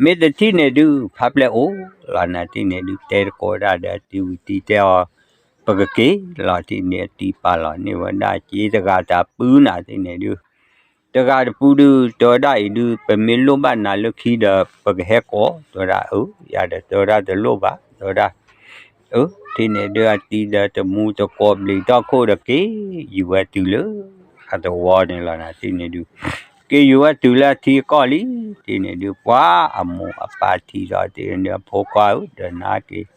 မ့ၢ်တထံၣ်န့ၣ်ဒုး ဖးပျဲၢ်အိၣ်လီၤ နၤထံၣ်န့ၣ်ဒုး တဲတကိးဝဲဒၣ်ဒီးတံၤဝံၤတံၤတဲအီၤ ပကက့ၤလီၤ ထံၣ်န့ၣ်အတံၤပာ်လီၤန့ၢ်ဝဲဒၣ်က့ၤတဂၤတၢ်ပုၢ် နၤထံၣ်န့ၣ်ဒုး တဂၤတပုၢ်ဒုး တဲဝဲဒၣ်အံၤဒုး ပမ့ၢ်လိၣ်ဘၣ်နၤလၢခံဒီး ပကဟဲကိး တဲဝဲဒၣ်အၢ ယၤဒီးတဲဝဲဒၣ်တလိၣ်ဘၣ် တဲဝဲဒၣ် အၢ ထံၣ်န့ၣ်ဒုးအတံၤဒီးတမူတကိးဘျံးတီၢ်ခိၣ်ဒီးက့ၤယူၤဝဲတုၤလၢ အသဝီန့ၣ်လီၤ နၤထံၣ်န့ၣ်ဒုး က့ၤယူၤဝဲတုၤလၢအထံအကီၢ်လံ ထံၣ်န့ၣ်ဒုး ပှၤအမိၢ်အပၢ်ထံၣ်ဒီးတ့ၢ်န့ၣ် အဖိခွါဧၢ ဒီးနၤက့ၤ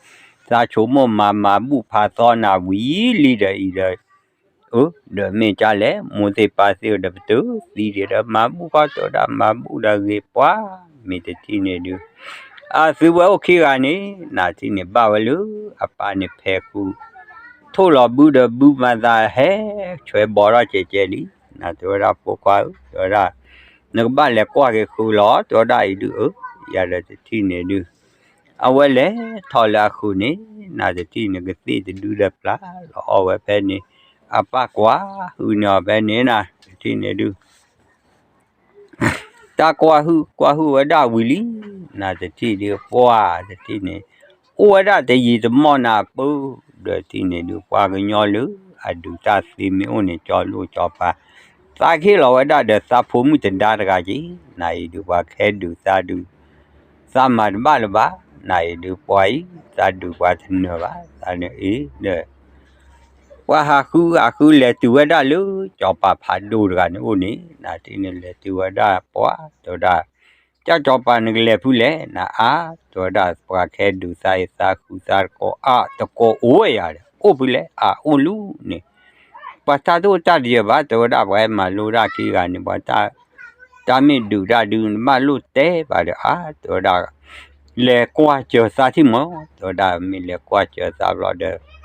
သးဆိကမိၣ်မၤမၤဘူၣ်ဖးသီနၤဝံၤလံဒီးအံၤဒီး အၢ ဒီးမ့ၢ်ကၢလဲၣ် မိၢ်သ့ၣ်ပၢ်သ့ၣ်ဒီးပတုာ်သံဒံးဒီးမၤဘူၣ်ဃီ တဲဝဲဒၣ်မၤဘူၣ်ဒီးဂ့ၤပှၤ မ့ၢ်တထံၣ်န့ၣ်ဒုး အသုဝဲအိၣ်ခံဂၤန့ၣ် နၤထံၣ်န့ၣ်ဘၣ်ဝဲလၢ အပၢ်န့ၣ်ဖဲးဃု ထိၣ်လီၤဘုဒီးဘုမၤသးဟဲ ဆွဲဘီထီၣ်ကဲးကဲးလံ နၤတဲဝဲဒၣ်ဖိခွါဧၢ တဲဝဲဒၣ် နကဘၣ်လဲၤကွၢ်က့ၤဃုလီၤ တဲဝဲဒၣ်အံၤဒုးအၢ ယၤဒီးတထံၣ်န့ၣ်ဒုး အဝဲလဲၤထီၣ်လၢအဃုာ်န့ၣ် နၤတထံၣ်န့ၣ်ကသ့ၣ်တဒုဒီးပျၢ်လီၤအီၣ်ဝဲဖဲန့ၣ် အပၢ်ကွၢ်ဟုၣ်န့ၢ်အီၤဖဲန့ၣ် နၤတထံၣ်န့ၣ်ဒုး တၢ်ကွၢ်ဟုၣ်ကွၢ်ဟုၣ်ဝဲဒၣ်ဝံၤလံ နၤတထံၣ်ဒုး ပှၤတထံၣ်န့ၣ် အိၣ်ဝဲဒၣ်တယံာ်တမီၢ်နၤပၢၢ် ဒီးထံၣ်န့ၣ်ဒုး ပှၤကညီလၢအဒုးတၢ်သ့မ့ၢ်အိၣ်န့ၣ် ကၠီၤလိၣ်ကၠီၤပၤ သးကဟ့ၣ်လီၤဝဲဒၣ်ဒီးသးဖိမုၣ်တဒါတဂၤက့ၤ နၤအံၤဒုး ပှၤကဟဲဒုးသးဒုး သးမၤတဘၣ်လၢၤဘၣ် နၤအံၤဒုး ပှၤအံၤ သးဒုးပှၤတနၢၤဘၣ် သးန့ၣ်အံၤဒီး ပှၤဟးဃုဟးဃုလဲၤတုၤဝဲဒၣ်လၢ ကၠီၤပၤဖးဒိၣ်တဂၤန့ၣ်အိၣ်န့ၣ် နၤတထံၣ်န့ၣ်လဲၤတုၤဝဲဒၣ်ပှၤ တဲဝဲဒၣ် ကၠီၤပၤနကလဲၤဖုလဲၣ် နအါ တဲဝဲဒၣ် ပှၤကဟဲဒုးသးအံၤ သးဃုသးတကိးအါ တကိးအိၣ်ဝဲယၤဒီး အိၣ်ဖုလဲၣ် အါအိၣ်လူၤန့ၣ် ပှၤတၢ်တအိၣ်တၢ်တယၢၤဘၣ် တဲဝဲဒၣ် ပှၤဟဲမၤလိတၢ်ခံဂၤန့ၣ် ပှၤတၢ် တၢ်မ့ၢ်ဒုးတၢ်ဒုး နဘၣ်လိၣ်တဲဘၣ်ဒီးအါ တဲဝဲဒၣ် လဲၤကွၢ်စၢၤသးထံၣ်မး, တဲဝဲဒၣ်မ့ၢ်လဲၤကွၢ်စၢၤသးဘျီဒီး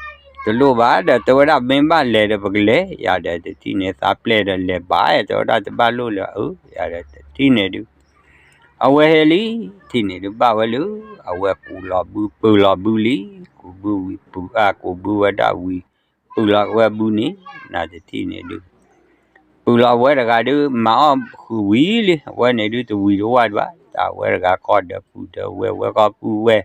တလိၣ်ဘၣ်ဒီး တဲဝဲဒၣ်မ့ၢ်ဘၣ်လဲၤဒီးပကလဲၤ, ယၤဒီးတထံၣ်န့ၣ်သးပျဲၢ်ဒီးလဲၤဘၣ်, တဲဝဲဒၣ်တဘၣ်လိၣ်လၢၤ, ယၤဒီးတထံၣ်န့ၣ်ဒုး အဝဲဟဲလံ, ထံၣ်န့ၣ်ဒုးဘၣ်ဝဲလၢ အဝဲကူးလီၤဘု ပုးလီၤဘုလံ, ကူးဘုဝံၤပုးအါ ကူးဘုဝဲဒၣ်ဝံၤ ပုးလီၤဝဲဘုန့ၣ်, နတထံၣ်န့ၣ်ဒုး ပုးလီၤဝဲတဂၤဒုး မၤအီၣ်ဃုာ်ဝံၤလံ, အဝဲန့ၣ်ဒုးတဝံၤတဝၣ်ဒၣ်ဘၣ်, တၢ်ဝဲတဂၤကီၢ်ဒီးပုၢ်ဒီးဝဲၢ်ဝဲကီၢ်ပုၢ်ဝဲၢ်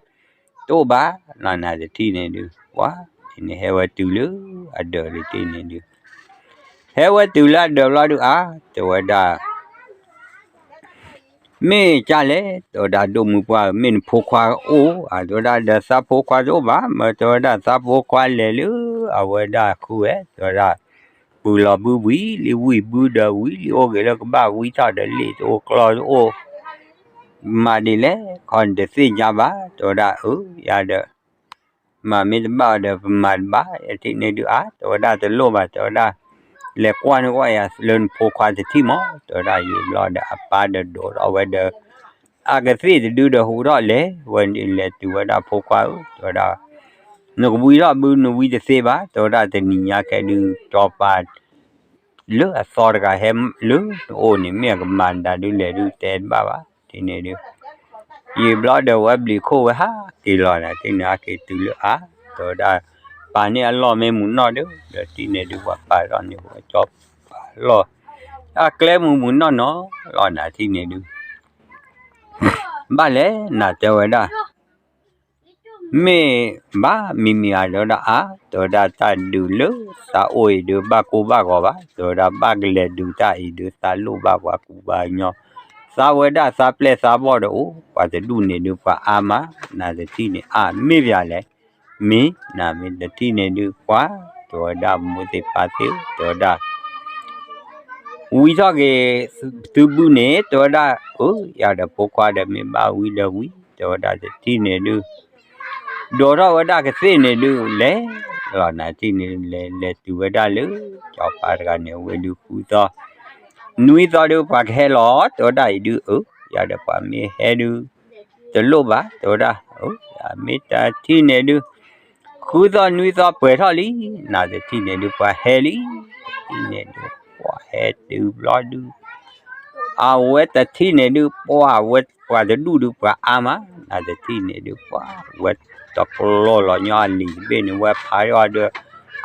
တအိၣ်ဘၣ်, နတထံၣ်န့ၣ်ဒုး ပှၤ န့ၣ်ဟဲဝဲတုၤလၢအဒၢးလံတထံၣ်န့ၣ်ဒုး ဟဲဝဲတုၤလၢအဒၢးဘျီဒုးအါ, တဲဝဲဒၣ် မ့ၢ်ကၢ်လဲၣ်, တဲဝဲဒၣ်ဒိၣ်မုၢ်ပှၢ်ဧၢ, မ့ၢ်နဖိခွါအိၣ်ဧါ, တဲဝဲဒၣ်ဒီးသးဖိခွါတအိၣ်ဘၣ်, မ့ၢ်တဲဝဲဒၣ်သးဖိခွါလဲၤလၢအဝဲဒၣ်ဃုဝဲ, တဲဝဲဒၣ် ပုးလီၤဘုဝံၤလံဝံၤဘုဒီးဝံၤလံအိၣ်ဂ့ၤလၢကဘၣ်ဝံထီၣ်ဒီးလ့ၣ်တအိၣ်ကျီတအိၣ် မၤဒ်လဲၣ်, ခီနတသ့ၣ်ညါဘၣ်, တဲဝဲဒၣ်အၢ ယၤဒီး မၤမ့ၢ်တဘၣ်ဒီးပမၤတဘၣ်, ယထံၣ်န့ၢ်ဒုးအါ, တဲဝဲဒၣ်တလိၣ်ဘၣ်, တဲဝဲဒၣ် လဲၤကွၢ်န့ၢ်ကွၢ်ယၤလၢနဖိခွါတထံၣ်မး, တဲဝဲဒၣ်ယံာ်ဘျီဒီးအပၢ်ဒီးဒိးထီၣ်ဝဲဒီး အကသ့ၣ်တဒုဒီးဟူးထီၣ်လဲၤဝဲဒုး လဲၤတုၤဝဲဒၣ်ဖိခွါဧၢ, တဲဝဲဒၣ် နကဝံထီၣ်ဘုနဝံတသ့ဘၣ်, တဲဝဲဒၣ်တနံၤညါခဲဒုး စီၤပၤ လၢအသီတဂၤဟဲလၢနအိၣ်န့ၣ် မ့ၢ်အကမၤနတၢ်ဒုးလဲၤဒုးတဲတဘၣ်ဘၣ်, ထံၣ်န့ၢ်ဒုး ယံာ်ဘျီဒီးဝဲဘျံးခိၣ်ဝဲဟးက့ၤလီၤနၤ, ထံၣ်န့ၢ်ဟဲက့ၤတုၤလၢအါ, တဲဝဲဒၣ် ပာ်န့ၢ်အလီၢ်မ့ၢ်မုၢ်နီၢ်ဒုး ဒီးထံၣ်န့ၢ်ဒုးပှၤပာ်ထီၣ်န့ၢ်ဝဲစီၤပၤအလီၢ် အကျဲမုၢ်မုၢ်နီၢ်နီၢ်လီၤနၤ, ထံၣ်န့ၢ်ဒုး ဘၣ်လဲၣ်နၤ တဲဝဲဒၣ် မ့ၢ်ဘၣ်မံၤမံၤဧါ, တဲဝဲဒၣ်အါ, တဲဝဲဒၣ်တၢ်ဒုးလၢသးအိၣ်အံၤဒုး ဘၣ်ကိၢ်ဘၣ်ဂီၤဘၣ်, တဲဝဲဒၣ်ဘၣ်ကလဲၤဒုးတၢ်အံၤဒုး သးလိၣ်ဘၣ်ပှၤကူပှၤကညီ, သးဝဲဒၣ်သးပျဲၢ်သးဘီၣ်ဒီးအိၣ်, ပှၤတဒူၣ်န့ၣ်ဒုးပှၤအါမး, နတထံၣ်န့ၢ်အါ မ့ၢ်ပၠးလဲၣ်, မ့ၢ်နမ့ၢ်တထံၣ်န့ၢ်ဒုးပှၤ, တဲဝဲဒၣ်မိၢ်သ့ၣ်ပၢ်သ့ၣ်, တဲဝဲဒၣ် ဝံထီၣ်က့ၤသုဘုန့ၣ် တဲဝဲဒၣ်, အၢ ယၤဒီးဖိခွါဒီးမ့ၢ်ဘၣ်ဝံဒီးဝံ, တဲဝဲဒၣ်တထံၣ်န့ၢ်ဒုး ဒိးထီၣ်ဝဲဒၣ်ကသ့ၣ်န့ၣ်ဒုး လဲၤလီၤနၤထံၣ်န့ၣ်ဒုး လဲၤလဲၤတုၤဝဲဒၣ်လၢ စီၤပၤတဂၤန့ၣ် အဝဲဒုးဃုသီ နွံသီဒုး ပှၤကဟဲလီၤ တဲဝဲဒၣ်အံၤဒုး အၢ ယၤဒီးပှၤမ့ၢ်ဟဲဒုး တလိၣ်ဘၣ် တဲဝဲဒၣ်, အၢ မ့ၢ်တထံၣ်န့ၣ်ဒုး ဃုသီနွံသီပှဲၤထီၣ်လံ, နၤတထံၣ်န့ၣ်ဒုး ပှၤဟဲလံ, တထံၣ်န့ၣ်ဒုး ပှၤဟဲတုၤဘျီဒုး အဝဲတထံၣ်န့ၣ်ဒုး ပှၤဝဲပှၤတဒူၣ်ဒုး ပှၤအါမး, နၤတထံၣ်န့ၣ်ဒုး ပှၤဝဲတပျီလီၤညီအလံာ်တဘ့ၣ်န့ၣ် ဝဲဖးထီၣ်ဒီး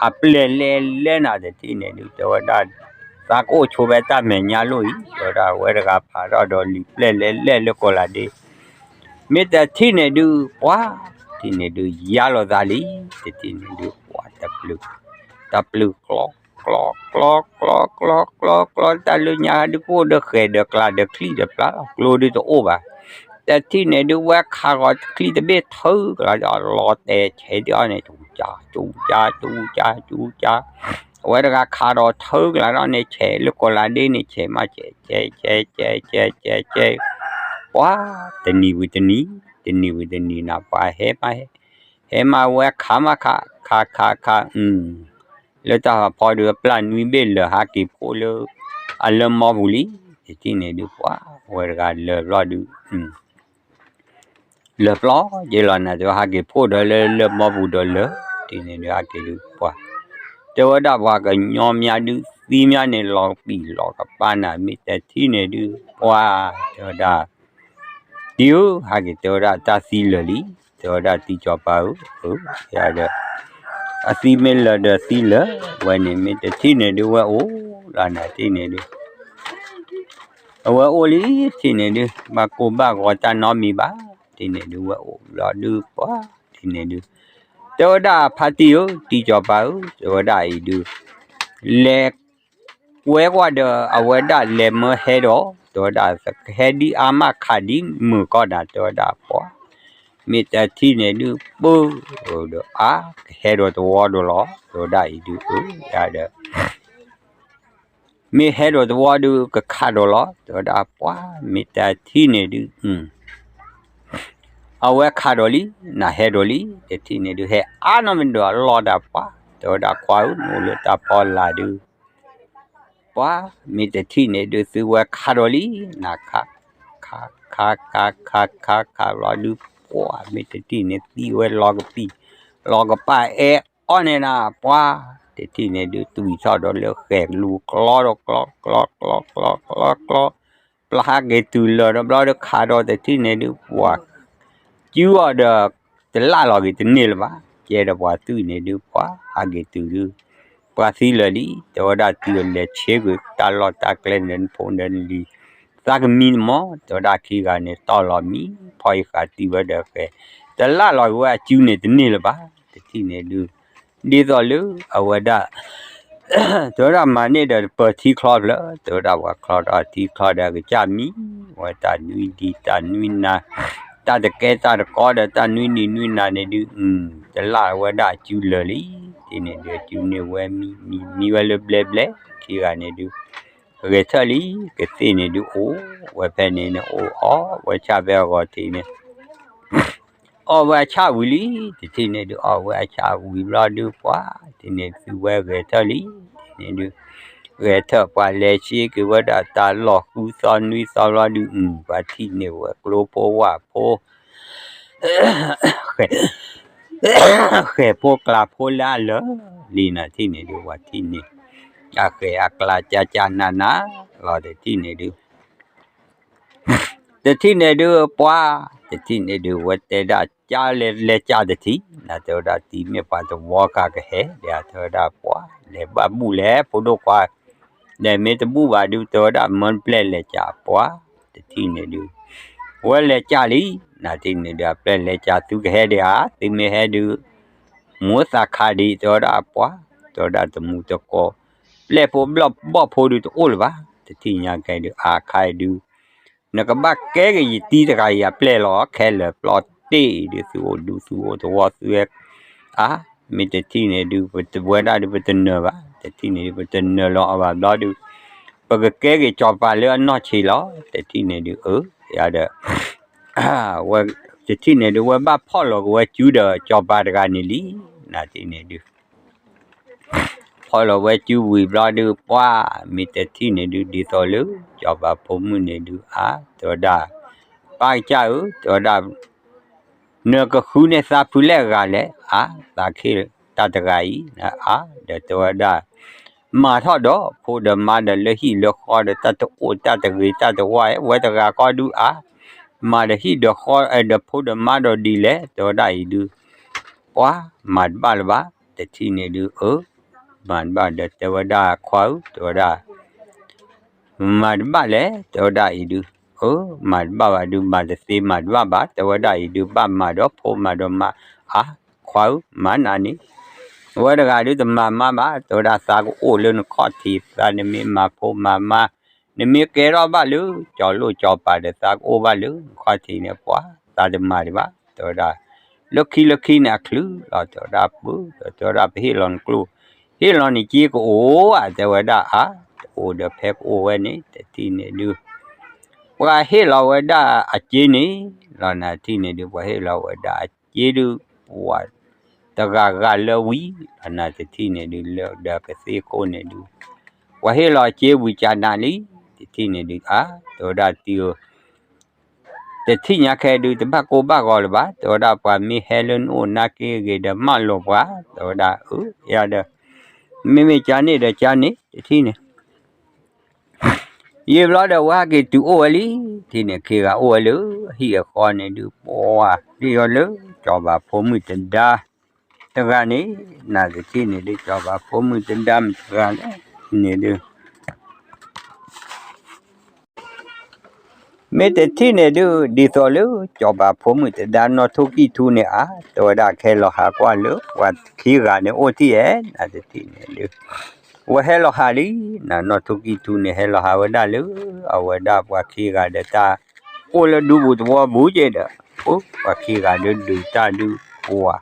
အပျဲၢ်လဲၣ်လဲၣ် နၤတထံၣ်န့ၣ်ဒုး တဲဝဲဒၣ် သးကအိၣ်ဆိးဖဲတၢ်မဲာ်ညါလိၣ်အံၤ တဲဝဲဒၣ် အဝဲတဂၤဖးထီၣ်ဒီးလံာ်ပျဲၢ်လဲၣ်လဲၣ်လၢကီၢ်လၤဒ့ မ့ၢ်တထံၣ်န့ၣ်ဒုး ပှၤ တထံၣ်န့ၣ်ဒုး ယါလီၤသးလံ, တထံၣ်န့ၣ်ဒုး ပှၤတပျုာ် တပျုာ်ကျီ ကျီ ကျီ ကျီ ကျီ ကျီ တၢ်လၢညါဒုးကအိၣ်ဒီးဃဲၤဒီးကျါဒီးချံၣ်ဒီးပျၢ်လီၤ ကျိဒုးတအိၣ်ဘၣ်, တထံၣ်န့ၣ်ဒုး ဝဲခးဂီၤချံၣ်တဘ့ၣ်ထုကလၤဒီးလီၤတဲာ်ဆဲးဒံးအီၤန့ၣ် ကၠူကၠါ ကၠူကၠါ ကၠူကၠါ ကၠူကၠါ အဝဲတဂၤခးဒီးထုကလၤဒီးန့ၣ် ဆဲးလၢကီၢ်လၤဒ့န့ၣ် ဆဲးမး ဆဲး ဆဲး ဆဲး ဆဲး ဆဲး ဆဲး ပှၤ တနံၤဝံၤတနံၤ တနံၤဝံၤတနံၤနၤ ပှၤဟဲမးဟဲ ဟဲမးဝဲခးမးခး ခးခးခး လၢတၢ်ဖီဒုး အပျၢ်နွံဘ့ၣ်လၢာ်ဟးက့ၤဖှိၣ်လၢ အလၢမီပူၤလံ, တထံၣ်န့ၣ်ဒုး ပှၤ ဝဲတဂၤလၢာ်ဘျီဒုး လၢာ်ပျီ ယဲလီၤနၤ တဲဝဲဟးက့ၤဖှိၣ်ဒီးလၢလၢမီပူၤဒီးလၢာ်, တထံၣ်န့ၣ်ဒုးဟးက့ၤဒုး ပှၤ တဲဝဲဒၣ်ပှၤကညီမးဒုး သံမးန့ၣ် လီၤပံာ်လီၤကပၤနၤ မ့ၢ်တထံၣ်န့ၣ်ဒုး ပှၤ တဲဝဲဒၣ် တံၤဧၢ ဟဲက့ၤတဲဝဲဒၣ်တၢ်သံလၢာ်လံ, တဲဝဲဒၣ်တံၤစီၤပၤဧၢ, ဒီး အသံမ့ၢ်လၢာ်ဒီးသံလၢာ်, ဝဲန့ၣ်မ့ၢ်တထံၣ်န့ၣ်ဒုး ဝဲအိၣ်လီၤနၤထံၣ်န့ၣ်ဒုး အဝဲအိၣ်လံထံၣ်န့ၣ်ဒုး ဘၣ်ကိၢ်ဘၣ်ဂီၤတၢ်နီတမံၤဘၣ်, ထံၣ်န့ၣ်ဒုး ဝဲအိၣ်လီၤဒုး ပှၤ ထံၣ်န့ၣ်ဒုး တဲဝဲဒၣ်ဖါတံၤဧၢ တံၤစီၤပၤဧၢ, တဲဝဲဒၣ်အံၤဒုး လဲၤ ကွဲကွၢ်ဒီး အဝဲဒၣ်လဲၤမၢဟဲဒီး တဲဝဲဒၣ် ကဟဲဒ်အါမးခးဒ်မုာ်ကီၢ်နၤ တဲဝဲဒၣ်ပှၤ မ့ၢ်တထံၣ်န့ၣ်ဒုး ပၢၢ်ဒီးအါ ကဟဲဒီးတဝီဒီးလီၤ တဲဝဲဒၣ်အံၤဒုး အၢ ယၤဒီး မ့ၢ်ဟဲဒီးတဝီဒုး ကခးဒီးလီၤ တဲဝဲဒၣ်ပှၤ မ့ၢ်တထံၣ်န့ၣ်ဒုး အဝဲခးဒီးလံ နၤဟဲဒီးလံ တထံၣ်န့ၣ်ဒုး ဟဲအါနီၢ်မ့ၢ်ဒီးအလီၢ်ဒၣ်ပှၤ တဲဝဲဒၣ်ခွါဧၢ နအိၣ်လၢတၢ်ဖီလာ်ဒုး ပှၤ မ့ၢ်တထံၣ်န့ၣ်ဒုး သုဝဲခးဒီးလံ နၤခး ခး ခး ခး ခး ခး ခး ခးလီၤဒုး ပှၢ်မ့ၢ်တထံၣ်န့ၣ်သံဝဲလီၤကပံာ် လီၤကပာ်အဲၣ်အီၤန့ၣ်နၤ ပှၢ်တထံၣ်န့ၣ်ဒုး သွံၣ်ထီၣ်ဒီးလၢဃဲၤလူၤကျီဒီးကျီကျီကျီကျီကျီ ပှၢ်ဟးက့ၤတုၤလၢၤဒီးဘျီဒီးခးဒီးတထံၣ်န့ၣ်ဒုး ပှၢ် စုအီၤဒီး တလၣ်လီၤက့ၤတန့ၢ်လၢၤဘၣ်. ကဲဒီးပှၤသွံၣ်န့ၣ်ဒုး ပှၢ်ဟးက့ၤတုၤဒုး ပှၤသံလၢာ်လံ တဲဝဲဒၣ် တုၤလဲၤဆ့ကွံာ်တၢ်လီၢ်တၢ်ကျဲန့ၣ် နဖိန့ၣ်လံ သးကမံနမီၢ် တဲဝဲဒၣ် ခံဂၤန့ၣ်တီၢ်လီၤမံ ဖီအံၤဃာ်သံဝဲဒီးဃဲၤ တလၣ်လီၤက့ၤဝဲအစုန့ၣ်တန့ၢ်လၢၤဘၣ်. တထံၣ်န့ၣ်ဒုး ဒ်သိးလၢအဝဲဒၣ် တဲဝဲဒၣ်မၤန့ၢ်ဒီးပၢၤထံချီဖျၢၣ် တဲဝဲဒၣ်ပှၤချီထီၣ်ထံချီဒီးအကစၢ်မံ ဝဲတၢ်နွံဒံးတၢ်နွံနၤ တၢ်တကဲတၢ်တကီဒီးတၢ်နွံနံၤနွံနၤန့ၣ်ဒုး တလၣ်ဝဲဒၣ်အစုလၢာ်လံ. တထံၣ်န့ၣ်ဒုး အစုန့ၢ်ဝဲမံ မံ မံဝဲလၢဘျဲဘျဲ ခံဂၤန့ၣ်ဒုး ဂဲၤထၢၣ်လံ ကသ့ၣ်န့ၣ်ဒုး အိၣ်ဝဲဖဲန့ၣ်န့ၣ် အိၣ်အီၣ်ဝဲဆၣ်ဖဲအဂီၤထံးန့ၣ် အီၣ်ဝဲအဆၣ်ဝံၤလံ တထံၣ်န့ၣ်ဒုး အီၣ်ဝဲအဆၣ်ဝံၤဘျီဒုး ပှၢ်တထံၣ်န့ၣ် သုဝဲဂဲၤထၢၣ်လံ တထံၣ်န့ၣ်ဒုး ဂဲၤထၢၣ်ပှၤလဲၤဆ့က့ၤဝဲဒၣ်တၢ်လီၢ်ဃုသီနွံသီဘျီဒုး ပှၤထံၣ်န့ၢ်ဝဲကျိဖိဝၣ်ဖိ ဃဲၤဖိကျါဖိလၢအလၢာ်လံ နထံၣ်န့ၣ်ဒုး ပှၤထံၣ်န့ၢ် အဃဲၤအကျါကၢ်ကၢ်နးနးလီၤ တထံၣ်န့ၣ်ဒုး တထံၣ်န့ၣ်ဒုး ပှၤ တထံၣ်န့ၣ်ဒုး ဝဲတဲဒၣ် ကၢ်လဲၤလဲၤကၢ်တထံၣ် နတဲဝဲဒၣ် တံၤမ့ၢ်ပှၤတဝီဃာ်ကဟဲ တဲတဲဝဲဒၣ် ပှၤ လဲၤဘၣ်ဘူၣ်လဲၣ် ဖိဒိၣ်ခွါ လဲၤမ့ၢ်တဘူၣ်ဘၣ်ဒုး တဲဝဲဒၣ် မၢနပျဲၢ်လဲၤကၢ် ပှၤ တထံၣ်န့ၣ်ဒုး ဝဲလဲၤကၢ်လံ နထံၣ်န့ၣ်ဒုး အပျဲၢ်လဲၤကၢ် သုကဟဲဒံးဧါ သုမ့ၢ်ဟဲဒုး မူသးခးဒံး တဲဝဲဒၣ်ပှၤ တဲဝဲဒၣ်တမူတကိး ပျဲၢ်ဖိဘီၣ်ဖိဒုးတအိၣ်လၢၤဘၣ် တထံၣ်ညါခဲဒုး အါခါဒုး နကဘၣ်ကဲက့ၤယတံၤတဂၤအံၤအပျဲၢ်လီၤ ခဲလၢာ်ပျီတ့ၢ်အံၤဒုး သုအိၣ်ဒူသုအိၣ်သဝီသုဝဲ အါ မ့ၢ်တထံၣ်န့ၣ်ဒုး ပဝဲဒၣ်ဒုး ပတနၢၤဘၣ် တထံၣ်န့ၣ်ဒုး ပတနၢၤလီၤအီၤဘၣ်ဘျီဒုး ပကကဲက့ၤစီၤပၤလၢအနီၢ်ဆံးလီၤ တထံၣ်န့ၣ်ဒုး အၢ ယၤဒီး ဝဲ တထံၣ်န့ၣ်ဒုး ဝဲဘၣ်ဖီၣ်လီၤက့ၤဝဲစုဒီးစီၤပၤတဂၤန့ၣ်လံ နထံၣ်န့ၣ်ဒုး ဖီၣ်လီၤဝဲစုဝံၤဘျီဒုး ပှၤ မ့ၢ်တထံၣ်န့ၣ်ဒုး ဒ်သိးလၢ စီၤပၤဖိမုၣ်န့ၣ်ဒုး အါ တဲဝဲဒၣ် ပၢ်ကစၢ်ဧၢ တဲဝဲဒၣ် နကဃုန့ၢ်သးဖုလဲၣ်အဂၤလဲၣ် အါ သးခ့တၢ်တဂၤအံၤ အါ ဒီးတဲဝဲဒၣ် မၤထီၣ်ဒီး ဖိဒီးမါဒီးလၢဟံၣ်လၢဃီဒီး တၢ်တအိၣ်တၢ်တဂ့ၤတၢ်တဝါ ဝဲတဂၤဃီဒုး အါ မၤဒီးဟံၣ်ဒီးဃီ ဒီးဖိဒီးမါဒီးဒ်လဲၣ် တဲဝဲဒၣ်အံၤဒုး ပှၤ မၤတဘၣ်လၢၤဘၣ် တထံၣ်န့ၣ်ဒုး အၢ မၤတဘၣ်ဒီးတဲဝဲဒၣ် ခွါဧၢ တဲဝဲဒၣ် မၤတဘၣ်လဲၣ် တဲဝဲဒၣ်အံၤဒုး အၢ မၤတဘၣ်ဘၣ်ဒုး မၤတသ့မၤတဘၣ်ဘၣ် တဲဝဲဒၣ်အံၤဒုး ဘၣ်မၤဒီးဖိမၤဒီးမါ အါ ခွါဧၢ မၤနၤန့ၣ် ဝဲတဂၤဒုးတမၤမါဘၣ် တဲဝဲဒၣ် သးကအိၣ်လၢနခီၣ်ထံး သးနမ့ၢ်မၤဖိမၤမါ နမ့ၢ်ကဲထီၣ်ဘၣ်လၢ ကၠီၤလိၣ်ကၠီၤပၤဒီး သးကအိၣ်ဘၣ်လၢနခီၣ်ထံးန့ၣ် ပှၤ သးတမၤဒံးဘၣ် တဲဝဲဒၣ် လၢခံလၢခံန့ၣ်အချုးလီၤ တဲဝဲဒၣ် ပၢ ဒီးတဲဝဲဒၣ် ပဟ့ၣ်လီၤနကျိၣ် ဟ့ၣ်လီၤနစ့ကအိၣ်ဧါ တဲဝဲဒၣ် အါ တအိၣ်ဒီးဖဲကအိၣ်ဝဲန့ၣ် တထံၣ်န့ၣ်ဒုး ပှၤဟ့ၣ်လီၤဝဲဒၣ်အစ့န့ၣ် လီၤနၤတထံၣ်န့ၣ်ဒုး ပှၤဟ့ၣ်လီၤဝဲဒၣ်အစ့ဒုး ပှၤ တဂၤဂၤလၢဝံၤ လီၤနၤတထံၣ်န့ၣ်ဒုး လၢဒီးကသ့ခိၣ်န့ၣ်ဒုး ပှၤဟ့ၣ်လီၤစ့ဝံၤကနးလံ တထံၣ်န့ၣ်ဒုး အါ တဲဝဲဒၣ်တံၤဧၢ တထံၣ်ညါခဲဒုး တဘၣ်ကိၢ်ဘၣ်ဂီၤလၢၤဘၣ် တဲဝဲဒၣ် ပှၤမ့ၢ်ဟဲလၢနအိၣ်နာ်က့ဂ့ၤဒီး မၢလိာ်ပှၤ တဲဝဲဒၣ် အၢ ယၤဒီး မ့မ့ၢ်ကန့ၣ်ဒီးကန့ၣ် တထံၣ်န့ၣ် ယံာ်ဘျီဒီး ဝဲဟဲက့ၤတုၤအိၣ်ဝဲလံ တထံၣ်န့ၣ် ခံဂၤအိၣ်ဝဲလၢ ဟံၣ်အဃီန့ၣ်ဒုး ပှၤ ဒ်သိးလၢ ကၠီၤပၤဖိမုၣ်တဒါ တဂၤန့ၣ် နၤတထံၣ်န့ၣ်ဒုး ကၠီၤပၤဖိမုၣ်တဒါမ့ၢ်တဂၤလဲၣ် န့ၣ်ဒုး မ့ၢ်တထံၣ်န့ၣ်ဒုး ဒ်သိးလၢ ကၠီၤပၤဖိမုၣ်တဒါ နီၢ်ထိၣ်ကံၢ်ထူန့ၣ် အါ တဲဝဲဒၣ် ကဟဲလီၤဟးကွၢ်လၢ ပှၤခံဂၤန့ၣ်အိၣ်ထံၣ်ဧဲ နၤတထံၣ်န့ၣ်ဒုး ဝဲဟဲလီၤဟးလံ နၤ နီၢ်ထိၣ်ကံၢ်ထူန့ၣ် ဟဲလီၤဟးဝဲဒၣ်လၢ အဝဲဒၣ်ပှၤခံဂၤဒီးတၢ် အိၣ်လၢဒူပူၤသဝီပူၤက့ဒီး ပှၤခံဂၤဒုးဒုးတၢ်ဒုး ပှၤ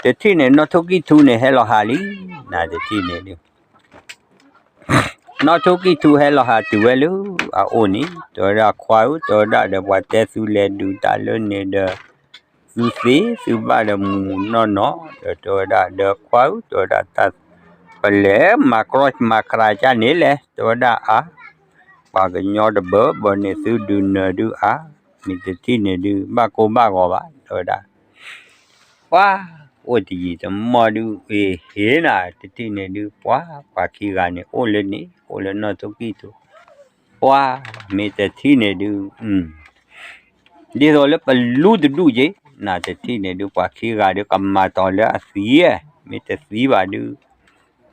တထံၣ်န့ၣ် နီၢ်ထိၣ်ကံၢ်ထူန့ၣ် ဟဲလီၤဟးလံ နၤတထံၣ်န့ၣ်ဒုး နီၢ်ထိၣ်ကံၢ်ထူဟဲလီၤဟးတုၤဝဲလၢအအိၣ်န့ၣ် တဲဝဲဒၣ် ခွါဧၢ တဲဝဲဒၣ်ဒီး ပှၤတဲသုလဲၤဒုးတၢ်လၢန့ၣ်ဒီး သုသ့သုဘၣ်ဒီးမူနီၢ်နီၢ် ဒီးတဲဝဲဒၣ်ဒီး ခွါဧၢ တဲဝဲဒၣ် တၢ်ပလဲၤမၤကြီမၤကြၤကန့ၣ်လဲၣ် တဲဝဲဒၣ်အါ ပှၤကညီတဘၢဘၢန့ၣ် သုဒုးနၢၤဒုးအါ မ့ၢ်တထံၣ်န့ၣ်ဒုး ဘၣ်ကိၢ်ဘၣ်ဂီၤဘၣ် တဲဝဲဒၣ်. ပှၤ အိၣ်တယံာ်တမီၢ်ဒုး အ့ၣ်ဟ့ၣ်နၤ တထံၣ်န့ၣ်ဒုး ပှၤ ပှၤခံဂၤန့ၣ် အိၣ်လၢန့ၣ် အိၣ်လၢနီၢ်ထိၣ်ကံၢ်ထူ, ပှၤ မ့ၢ်တထံၣ်န့ၣ်ဒုး ဒ်သိးလၢပလူတဒူၣ်က့ၤ နတထံၣ်န့ၣ်ဒုး ပှၤခံဂၤဒုး ကမၤတီၤလၢအသံဧါ, မ့ၢ်တသံဘၣ်ဒုး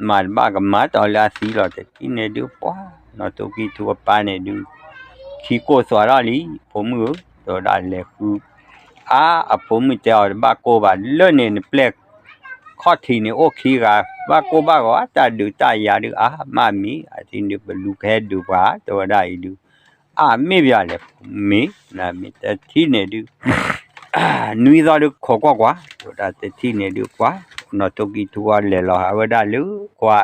မၤတဘၣ်ကမၤတီၤလၢအသံလီၤ တထံၣ်န့ၣ်ဒုး ပှၤ နီၢ်ထိၣ်ကံၢ်ထူအပၢ်န့ၣ်ဒုး ခံကိၢ်သွးထီၣ်လံ ဖိမုၣ်ဧၢ, တဲဝဲဒၣ်လဲၤဃု အါ အဖိမုၣ်တဲအီၤတဘၣ်ကိၢ်ဘၣ် လၢန့ၣ်နပျဲၢ်ခီၣ်ထံးန့ၣ် အိၣ်ခံဂၤ ဘၣ်ကိၢ်ဘၣ်ဂီၤ တၢ်ဒုးတၢ်ယၤဒုး အါ မ့ၢ်အါ တထံၣ်န့ၣ်ဒုး ပလူကဟဲဒုးပှၤ တဲဝဲဒၣ်အံၤဒုး အါ မ့ၢ်ပယၤလဲၣ် မ့ၢ် နမ့ၢ်တထံၣ်န့ၣ်ဒုး နွံသီဒုးခိးကွၢ်ကွၢ် တဲဝဲဒၣ်တထံၣ်န့ၣ်ဒုး ပှၤ နီၢ်ထိၣ်ကံၢ်ထူအီၤလဲၤလီၤဟးဝဲဒၣ်လၢခွါ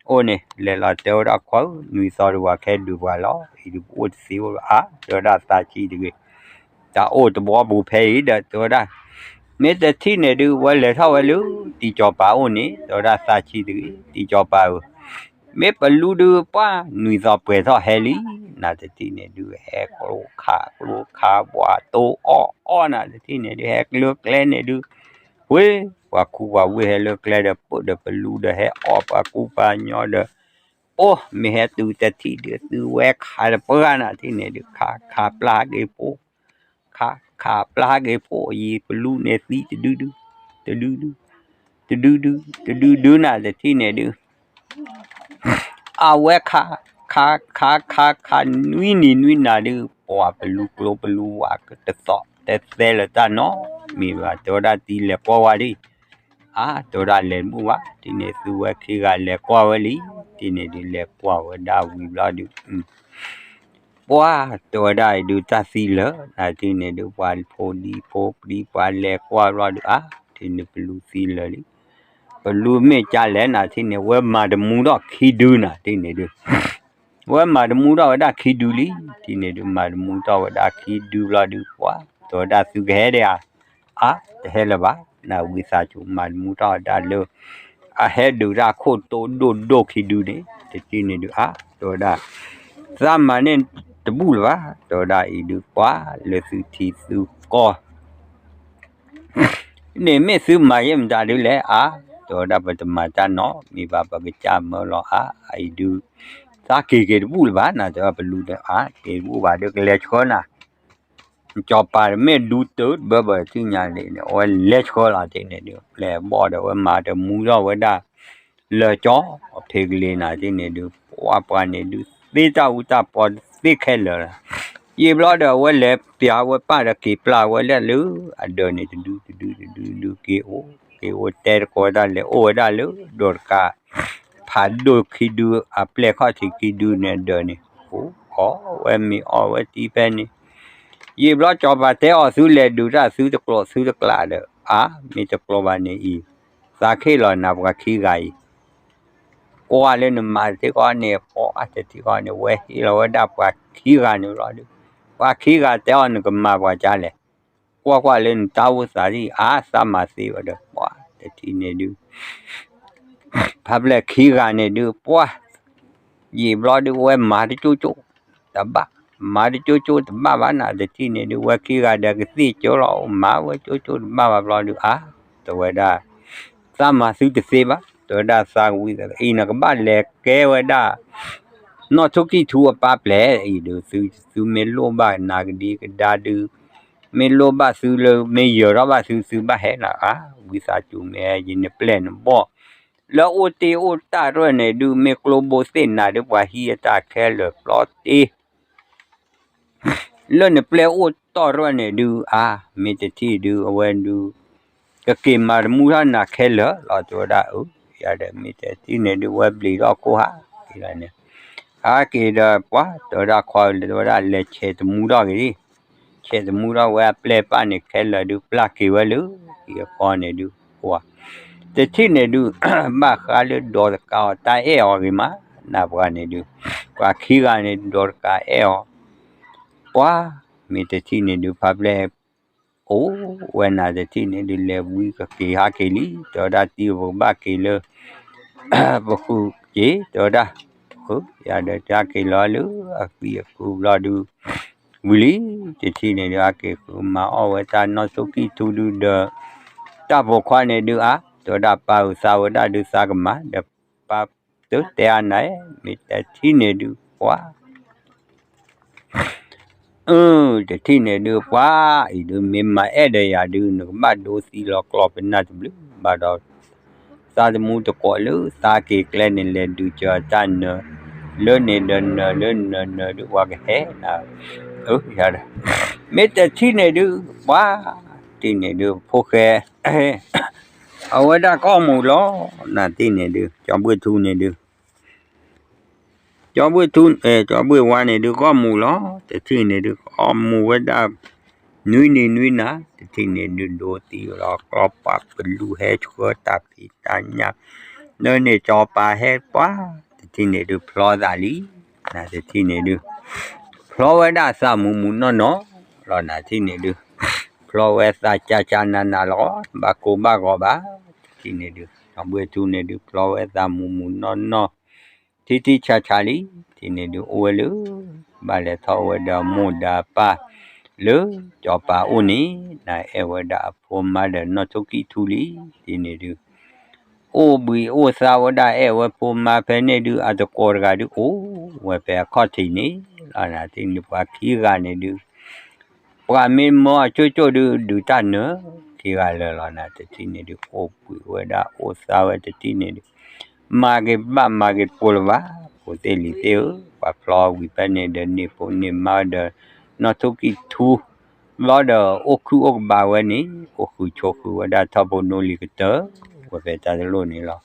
အိၣ်န့ၣ် လဲၤလီၤတဲဝဲဒၣ်ခွါဧၢ နွံသီဒုးပှၤကဟဲဒုးပှၤလီၤ အံၤဒုးပအိၣ်တသ့အိၣ်လီၤ အါ တဲဝဲဒၣ်သးဆံးတဂ့ၤ တၢ်အိၣ်တဘီပူၤဖဲအံၤဒီး တဲဝဲဒၣ် မ့ၢ်တထံၣ်န့ၣ်ဒုး ဝဲလဲၤထီၣ်ဝဲလၢ တံၤကၠီၤပၤအိၣ်န့ၣ် တဲဝဲဒၣ်သးဆံးတဂ့ၤ တံၤကၠီၤပၤဧၢ မ့ၢ်ပလူဒုး ပှၤ နွံသီပှဲၤထီၣ်ဟဲလံ နတထံၣ်န့ၣ်ဒုး ဟဲကျိခးကျိခး ပှၤတိအီၣ်အီၣ် နတထံၣ်န့ၣ်ဒုး ဟဲကျၢကျဲန့ၣ်ဒုး ဝ့ ပှၤခူပှၤဝ့ၢ်ဟဲလၢကျဲဒီး ပၢၢ်ဒီးပလူဒီး ဟဲအီၣ်ပှၤကူပှၤညီဒီး အိၣ် မ့ၢ်ဟဲတုၤတထံၣ်ဒုး သုဝဲခးတပှၢ် နတထံၣ်န့ၣ်ဒုး ခးခးပျၢ်ဟဲက့ၤဖိ ခးခးပျၢ်ဟဲက့ၤဖိ ယံာ်ပလူန့ၣ်သံတဒုဒု တဒုဒု တဒုဒု တဒုဒု နတထံၣ်န့ၣ်ဒုး အဝဲခး ခး ခး ခး ခး နွံနံၤနွံနၤဒုး ပှၤပလူကျိပလူဝါ တသီၣ်တသဲလၢၤတၢ်နီတမံၤဘၣ် တဲဝဲဒၣ်တံၤလဲၤကွၢ်ဝဲဒၣ် အါ တဲဝဲဒၣ်လဲၤတဘူၣ်ဘၣ် တထံၣ်န့ၣ် သုဝဲခံဂၤလဲၤကွၢ်ဝဲလံ တထံၣ်န့ၣ်ဒုး လဲၤကွၢ်ဝဲဒၣ်ဝံၤဘျီဒုး ပှၤ တဲဝဲဒၣ်အံၤဒုးတၢ်သံလၢာ် နတထံၣ်န့ၣ်ဒုး ပှၤဖိဒံဖိပျံၤ ပှၤလဲၤကွၢ်ဘျီဒုး အါ တထံၣ်န့ၣ် ပလူသံလၢာ်လံ ပလူမ့ၢ်ကၢ်လဲၣ် နတထံၣ်န့ၣ် ဝဲမၤတမူထီၣ်ခံဒု နတထံၣ်န့ၣ်ဒုး ဝဲမၤတမူထီၣ်ဝဲဒၣ်ခံဒုလံ တထံၣ်န့ၣ်ဒုး မၤတမူထီၣ်ဝဲဒၣ်ခံဒုဘျီဒုး ပှၤ တဲဝဲဒၣ်သုကဟဲဒံးဧါ အါ တဟဲလၢၤဘၣ် နဝံသးစူၤမၤတမူထီၣ်ဝဲဒၣ်လၢ အဟဲဒုးတၢ်ခိၣ်တိဒိၣ်ဒိၣ်ခံဒုန့ၣ် တထံၣ်န့ၣ်ဒုး အါ တဲဝဲဒၣ် သးမၤန့ၢ်တဘူၣ်လၢၤဘၣ် တဲဝဲဒၣ်အံၤဒုး ပှၤ လၢသုထံသုကီၢ် န့ၣ်မ့ၢ်သုမၤယဲၢ်မတၤဒုးလဲၣ် အါ တဲဝဲဒၣ်ပတမၤတၢ်နီတမံၤဘၣ် ပကစၢ်မၢလီၤ အါ အံၤဒုး သးက့ၤက့ၤတဘူၣ်လၢၤဘၣ် နတဲဝဲပလူဒီး အါ က့ၤတဘူၣ်ဘၣ်ဒီးကလဲၤဆှၢနၤ စီၤပၤတမ့ၢ်ဒူတၢၢ်တဘၢဘၢတထံၣ်ညါန့ၣ် အဝဲလဲၤဆှၢလီၤတထံၣ်န့ၣ်ဒုး ပျဲၢ်ဘီၣ်ဒီး အဝဲမၤတမူထီၣ်ဝဲဒၣ် လၢာ်ကၠီ ဖံးကလံၤနၤတထံၣ်န့ၣ်ဒုး ပှၤပှၤန့ၣ်ဒုး သ့တၢ်အူတၢ်ပီတသ့ခဲလၢာ်လီၤ ယံာ်ဘျီဒီး အဝဲလဲၤပျၢ်ဝဲပၢ်ဒီးက့ၤပျၢ်ဝဲဒၣ်လၢ အဒၢးန့ၣ် တဒုတဒုတဒုတဒု က့ၤအိၣ် က့ၤအိၣ်တဲတကိးဝဲဒၣ်လဲၤအိၣ်ဝဲဒၣ်လၢ ဒိးတကး ဖးဒိၣ်ခံဒု အပျဲၢ်ခီၣ်ထံးခံဒုန့ၣ်အဒၢးန့ၣ် အိၣ်အီၣ်ဝဲမ့ၤအီၣ်ဝဲတံၤဖဲန့ၣ် ယံာ်ဘျီစီၤပၤတဲအီၤ သုလဲၤဒုးတၢ်သုတကျိးသုတကျးဒီး အါ မ့ၢ်တကျိးဘၣ်န့ၣ်အံၤ သးခ့ၣ်လီၤနၤပှၤခံဂၤအံၤ ကွၢ်လၢနမၤတထံၣ်ဃီန့ၣ် ပှၤတထံၣ်ဃီန့ၣ် ဝဲဟ့ၣ်လီၤဝဲဒၣ်ပှၤခံဂၤန့ၣ်လီၤဒုး ပှၤခံဂၤတဲအီၤနကမၤပှၤကါလဲၣ် ကွၢ်ကွၢ်လၢနတၢ်အိၣ်သးဒ်အါ သးမၤသ့ဝဲဒီး ပှၤတထံၣ်န့ၣ်ဒုး ဖါပျဲၢ်ခံဂၤန့ၣ်ဒုး ပှၤ ယံာ်ဘျီဒုး ဝဲမၤတကၠိကၠိ တဘၣ် မၤတကၠိကၠိတဘၣ်ဘၣ် နတထံၣ်န့ၣ်ဒုး ဝဲခံဂၤဒီးကသ့ၣ်ကၠိလီၤ မၤဝဲကၠိကၠိတဘၣ်ဘၣ်ဘျီဒုး အါ တဲဝဲဒၣ် သးမၤသုတသ့ဘၣ် တဲဝဲဒၣ်သးကဝံၤ အံၤနကဘၣ်လဲၤကဲဝဲဒၣ် နီၢ်ထိၣ်ကံၢ်ထူအပၢ်ပျဲၢ်အံၤဒုး သု သုမ့ၢ်လိၣ်ဘၣ်နၤကဒံကဒါဒုး မ့ၢ်လိၣ်ဘၣ်သုလၢ မ့ၢ်ယၢၤထီၣ်ဘၣ်သု သုဘၣ်ဟဲနၤ အါ ဝံသးစူၤမ့ၢ်ဟဲယနပျဲၢ်နဘီၣ် လၢအိၣ်တ့ၢ်အိၣ်တၢ်တရၢၣ်န့ၣ်ဒုး မ့ၢ်ကျိဘိသ့ၣ်နၤဒုး ပှၤဟံးအတၢ်ခဲလၢာ်ပျီတ့ၢ် လၢနပျဲၢ်အိၣ်တီၢ်တရၢၣ်န့ၣ်ဒုး အါ မ့ၢ်တထံၣ်ဒုး အဝဲဒုး ကက့ၤမၤတမူထီၣ်နၤခဲလၢာ်လီၤ တဲဝဲဒၣ် အၢ ယၤဒီးမ့ၢ်တထံၣ်န့ၣ်ဒုး ဝဲဘျံးထီၣ်ခိၣ်ဟးက့ၤလီၤန့ၣ် ဟးက့ၤဒီးပှၤ တဲဝဲဒၣ်ခွါ တဲဝဲဒၣ်လဲၤဆဲးတမူထီၣ်က့ၤ ဆဲးတမူထီၣ်ဝဲအပျဲၢ်ပၢ်န့ၣ်ခဲလၢာ်ဒုး ပျၢ်က့ၤဝဲလၢ ဟံၣ်အဃီန့ၣ်ဒုး ပှၤ တထံၣ်န့ၣ်ဒုး ဘၣ်ဃးလၢဒီးတကးအီၤတၢ်အဲၣ်အီၤဂ့ၤမး နၢ်ပှၤန့ၣ်ဒုး ပှၤခံဂၤန့ၣ် ဒီးတကးအဲၣ်အီၤ ပှၤ မ့ၢ်တထံၣ်န့ၣ်ဒုး ဖါပျဲၢ် အိၣ်ဝဲနၤတထံၣ်န့ၣ်ဒုး လဲၤဝံကက့ၤဟးက့ၤလံ တဲဝဲဒၣ်တံၤပကဘၣ်က့ၤလၢ ပဃုက့ၤ တဲဝဲဒၣ် ယၤဒီးတၢ်က့ၤလီၤလၢအသံအကုဘျီဒုး ဝံၤလံ တထံၣ်န့ၣ်ဒုး အက့ၤဃုမၤအီၣ်ဝဲတၢ်နီၣ်ထိၣ်ကံၣ်ထူဒုးဒီး တၢ်ပိာ်ခွါန့ၣ်ဒုးအါ တဲဝဲဒၣ်ပၢ်ဧၢ သးဝဲဒၣ်ဒုးသးကမၤ ဒီးပၢ်တတဲအါနၤ မ့ၢ်တထံၣ်န့ၣ်ဒုးပှၤ အၢ တထံၣ်န့ၣ်ဒုးပှၤအံၤဒုး မ့ၢ်မၤအဲၣ်ဒီးယၤဒုး နကဘၣ်ဒိသံလီၤကျိာ်ပနၢ်တဘျုးဘၣ်ဒီး သးသမူတကိးလၢသးက့ၤကျဲန့ၣ် လဲၤဒုးစၢၤတၢ်နၢၤ လၢန့ၣ်ဒီးနၢၤလၢနၢၤနၢၤဒုး ပှၤကဟဲနၤ အၢ မ့ၢ်တထံၣ်န့ၣ်ဒုး ပှၤ တထံၣ်န့ၣ်ဒုး ဖိၣ်ဃဲ အဝဲဒၣ်ကအီၣ်မူးလီၤ နတထံၣ်န့ၣ်ဒုး ကၠီဘှ့ၣ်ထူန့ၣ်ဒုး ကၠီဘှ့ၣ်ထူ ကၠီဘှ့ၣ်ဝါန့ၣ်ဒုး ကအီၣ်မူးလီၤ တထံၣ်န့ၣ်ဒုး ကအီၣ်မူးဝဲဒၣ် နွံနံၤနွံနၤ တထံၣ်န့ၣ်ဒုး ဒိသံလီၤကျိာ်ပှၤပလူဟဲဆှၢတၢ်ဖံးတၢ်ညၣ် လၢန့ၣ်စီၤပၤဟဲပှၤ တထံၣ်န့ၣ်ဒုး ဖျီသးလံ နတထံၣ်န့ၣ်ဒုး ဖျီဝဲဒၣ်သးမူးမူးနီၢ်နီၢ်လီၤ နတထံၣ်န့ၣ်ဒုး ဖျီဝဲသးကၢ်ကၢ်နးနးလီၤ ဘၣ်ကိၢ်ဘၣ်ဂီၤဘၣ် တထံၣ်န့ၣ်ဒုး ကၠီဘှ့ၣ်ထူန့ၣ်ဒုး ဖျီဝဲသးမူးမူးနီၢ်နီၢ် ထံထံဆးဆးလံ တထံၣ်န့ၣ်ဒုး အိၣ်ဝဲလၢ ဘၣ်လဲၤထီၣ်ဝဲဒီးမိၢ်ဒီးပၢ် လၢစီၤပၤအိၣ်န့ၣ် နအဲၣ်ဝဲဒၣ်အဖိမါဒီးနီၣ်ထိၣ်ကံၣ်ထူလံ တထံၣ်န့ၣ်ဒုး အိၣ်ဘှံးအိၣ်သါဝဲဒၣ်အဲၣ်ဝဲဖိမါဖဲန့ၣ်ဒုး အတကိးတဂၤဒုး အိၣ်ဝဲဖဲအခီၣ်ထံးန့ၣ်လီၤ နတထံၣ်န့ၣ်ဒုး ပှၤခံဂၤန့ၣ်ဒုး ပှၤမ့ၢ်မၢအကၠိၣ်ကၠိၣ်ဒုး ဒုးတၢ်နၢၤ ခံဂၤလၢာ်လီၤ နတထံၣ်န့ၣ်ဒုး အိၣ်ဘှံးဝဲဒၣ်အိၣ်သါဝဲတထံၣ်န့ၣ်ဒုး မၤက့ၤဘၣ်မၤက့ၤတပိၤလၢၤဘၣ် ဖိသ့ၣ်လံၤသ့ၣ်ဧၢ ပှၤဖျီဝံၤဖဲန့ၣ်ဒီး န့ၢ်ဖိန့ၢ်မါဒီး နီၣ်ထိၣ်ကံၣ်ထူ ဘျီဒီးအိၣ်ခုၣ်အိၣ်ကဘးဝဲန့ၣ် အိၣ်ဃုာ်ဆိးဃုာ်ဝဲဒၣ်ထီဘိနိလံၤကတၢၢ် ဝဲဖဲတၢ်တလိၣ်န့ၣ်လီၤ.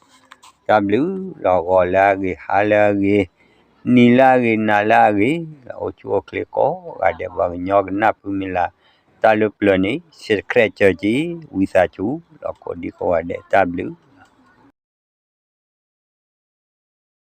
တၢ်ဘျုးလီၤ ဂီၤလၢအဂ့ၤ ဟါလၢအဂ့ၤ နံၤလၢအဂ့ၤ နၤလၢအဂ့ၤ အိၣ်ဆူၣ်အိၣ်ချ့ကိးဂၤဒဲးပှၤကညီကနၢ်ဖုမံၤလၢ် တၢ်လၢပျၢၤန့ၣ် ဆဲးတခရဲးစၢၤက့ၤ ဝံသးစူၤ လီၤကိးဒံကိးဂၤဒဲး တၢ်ဘျုး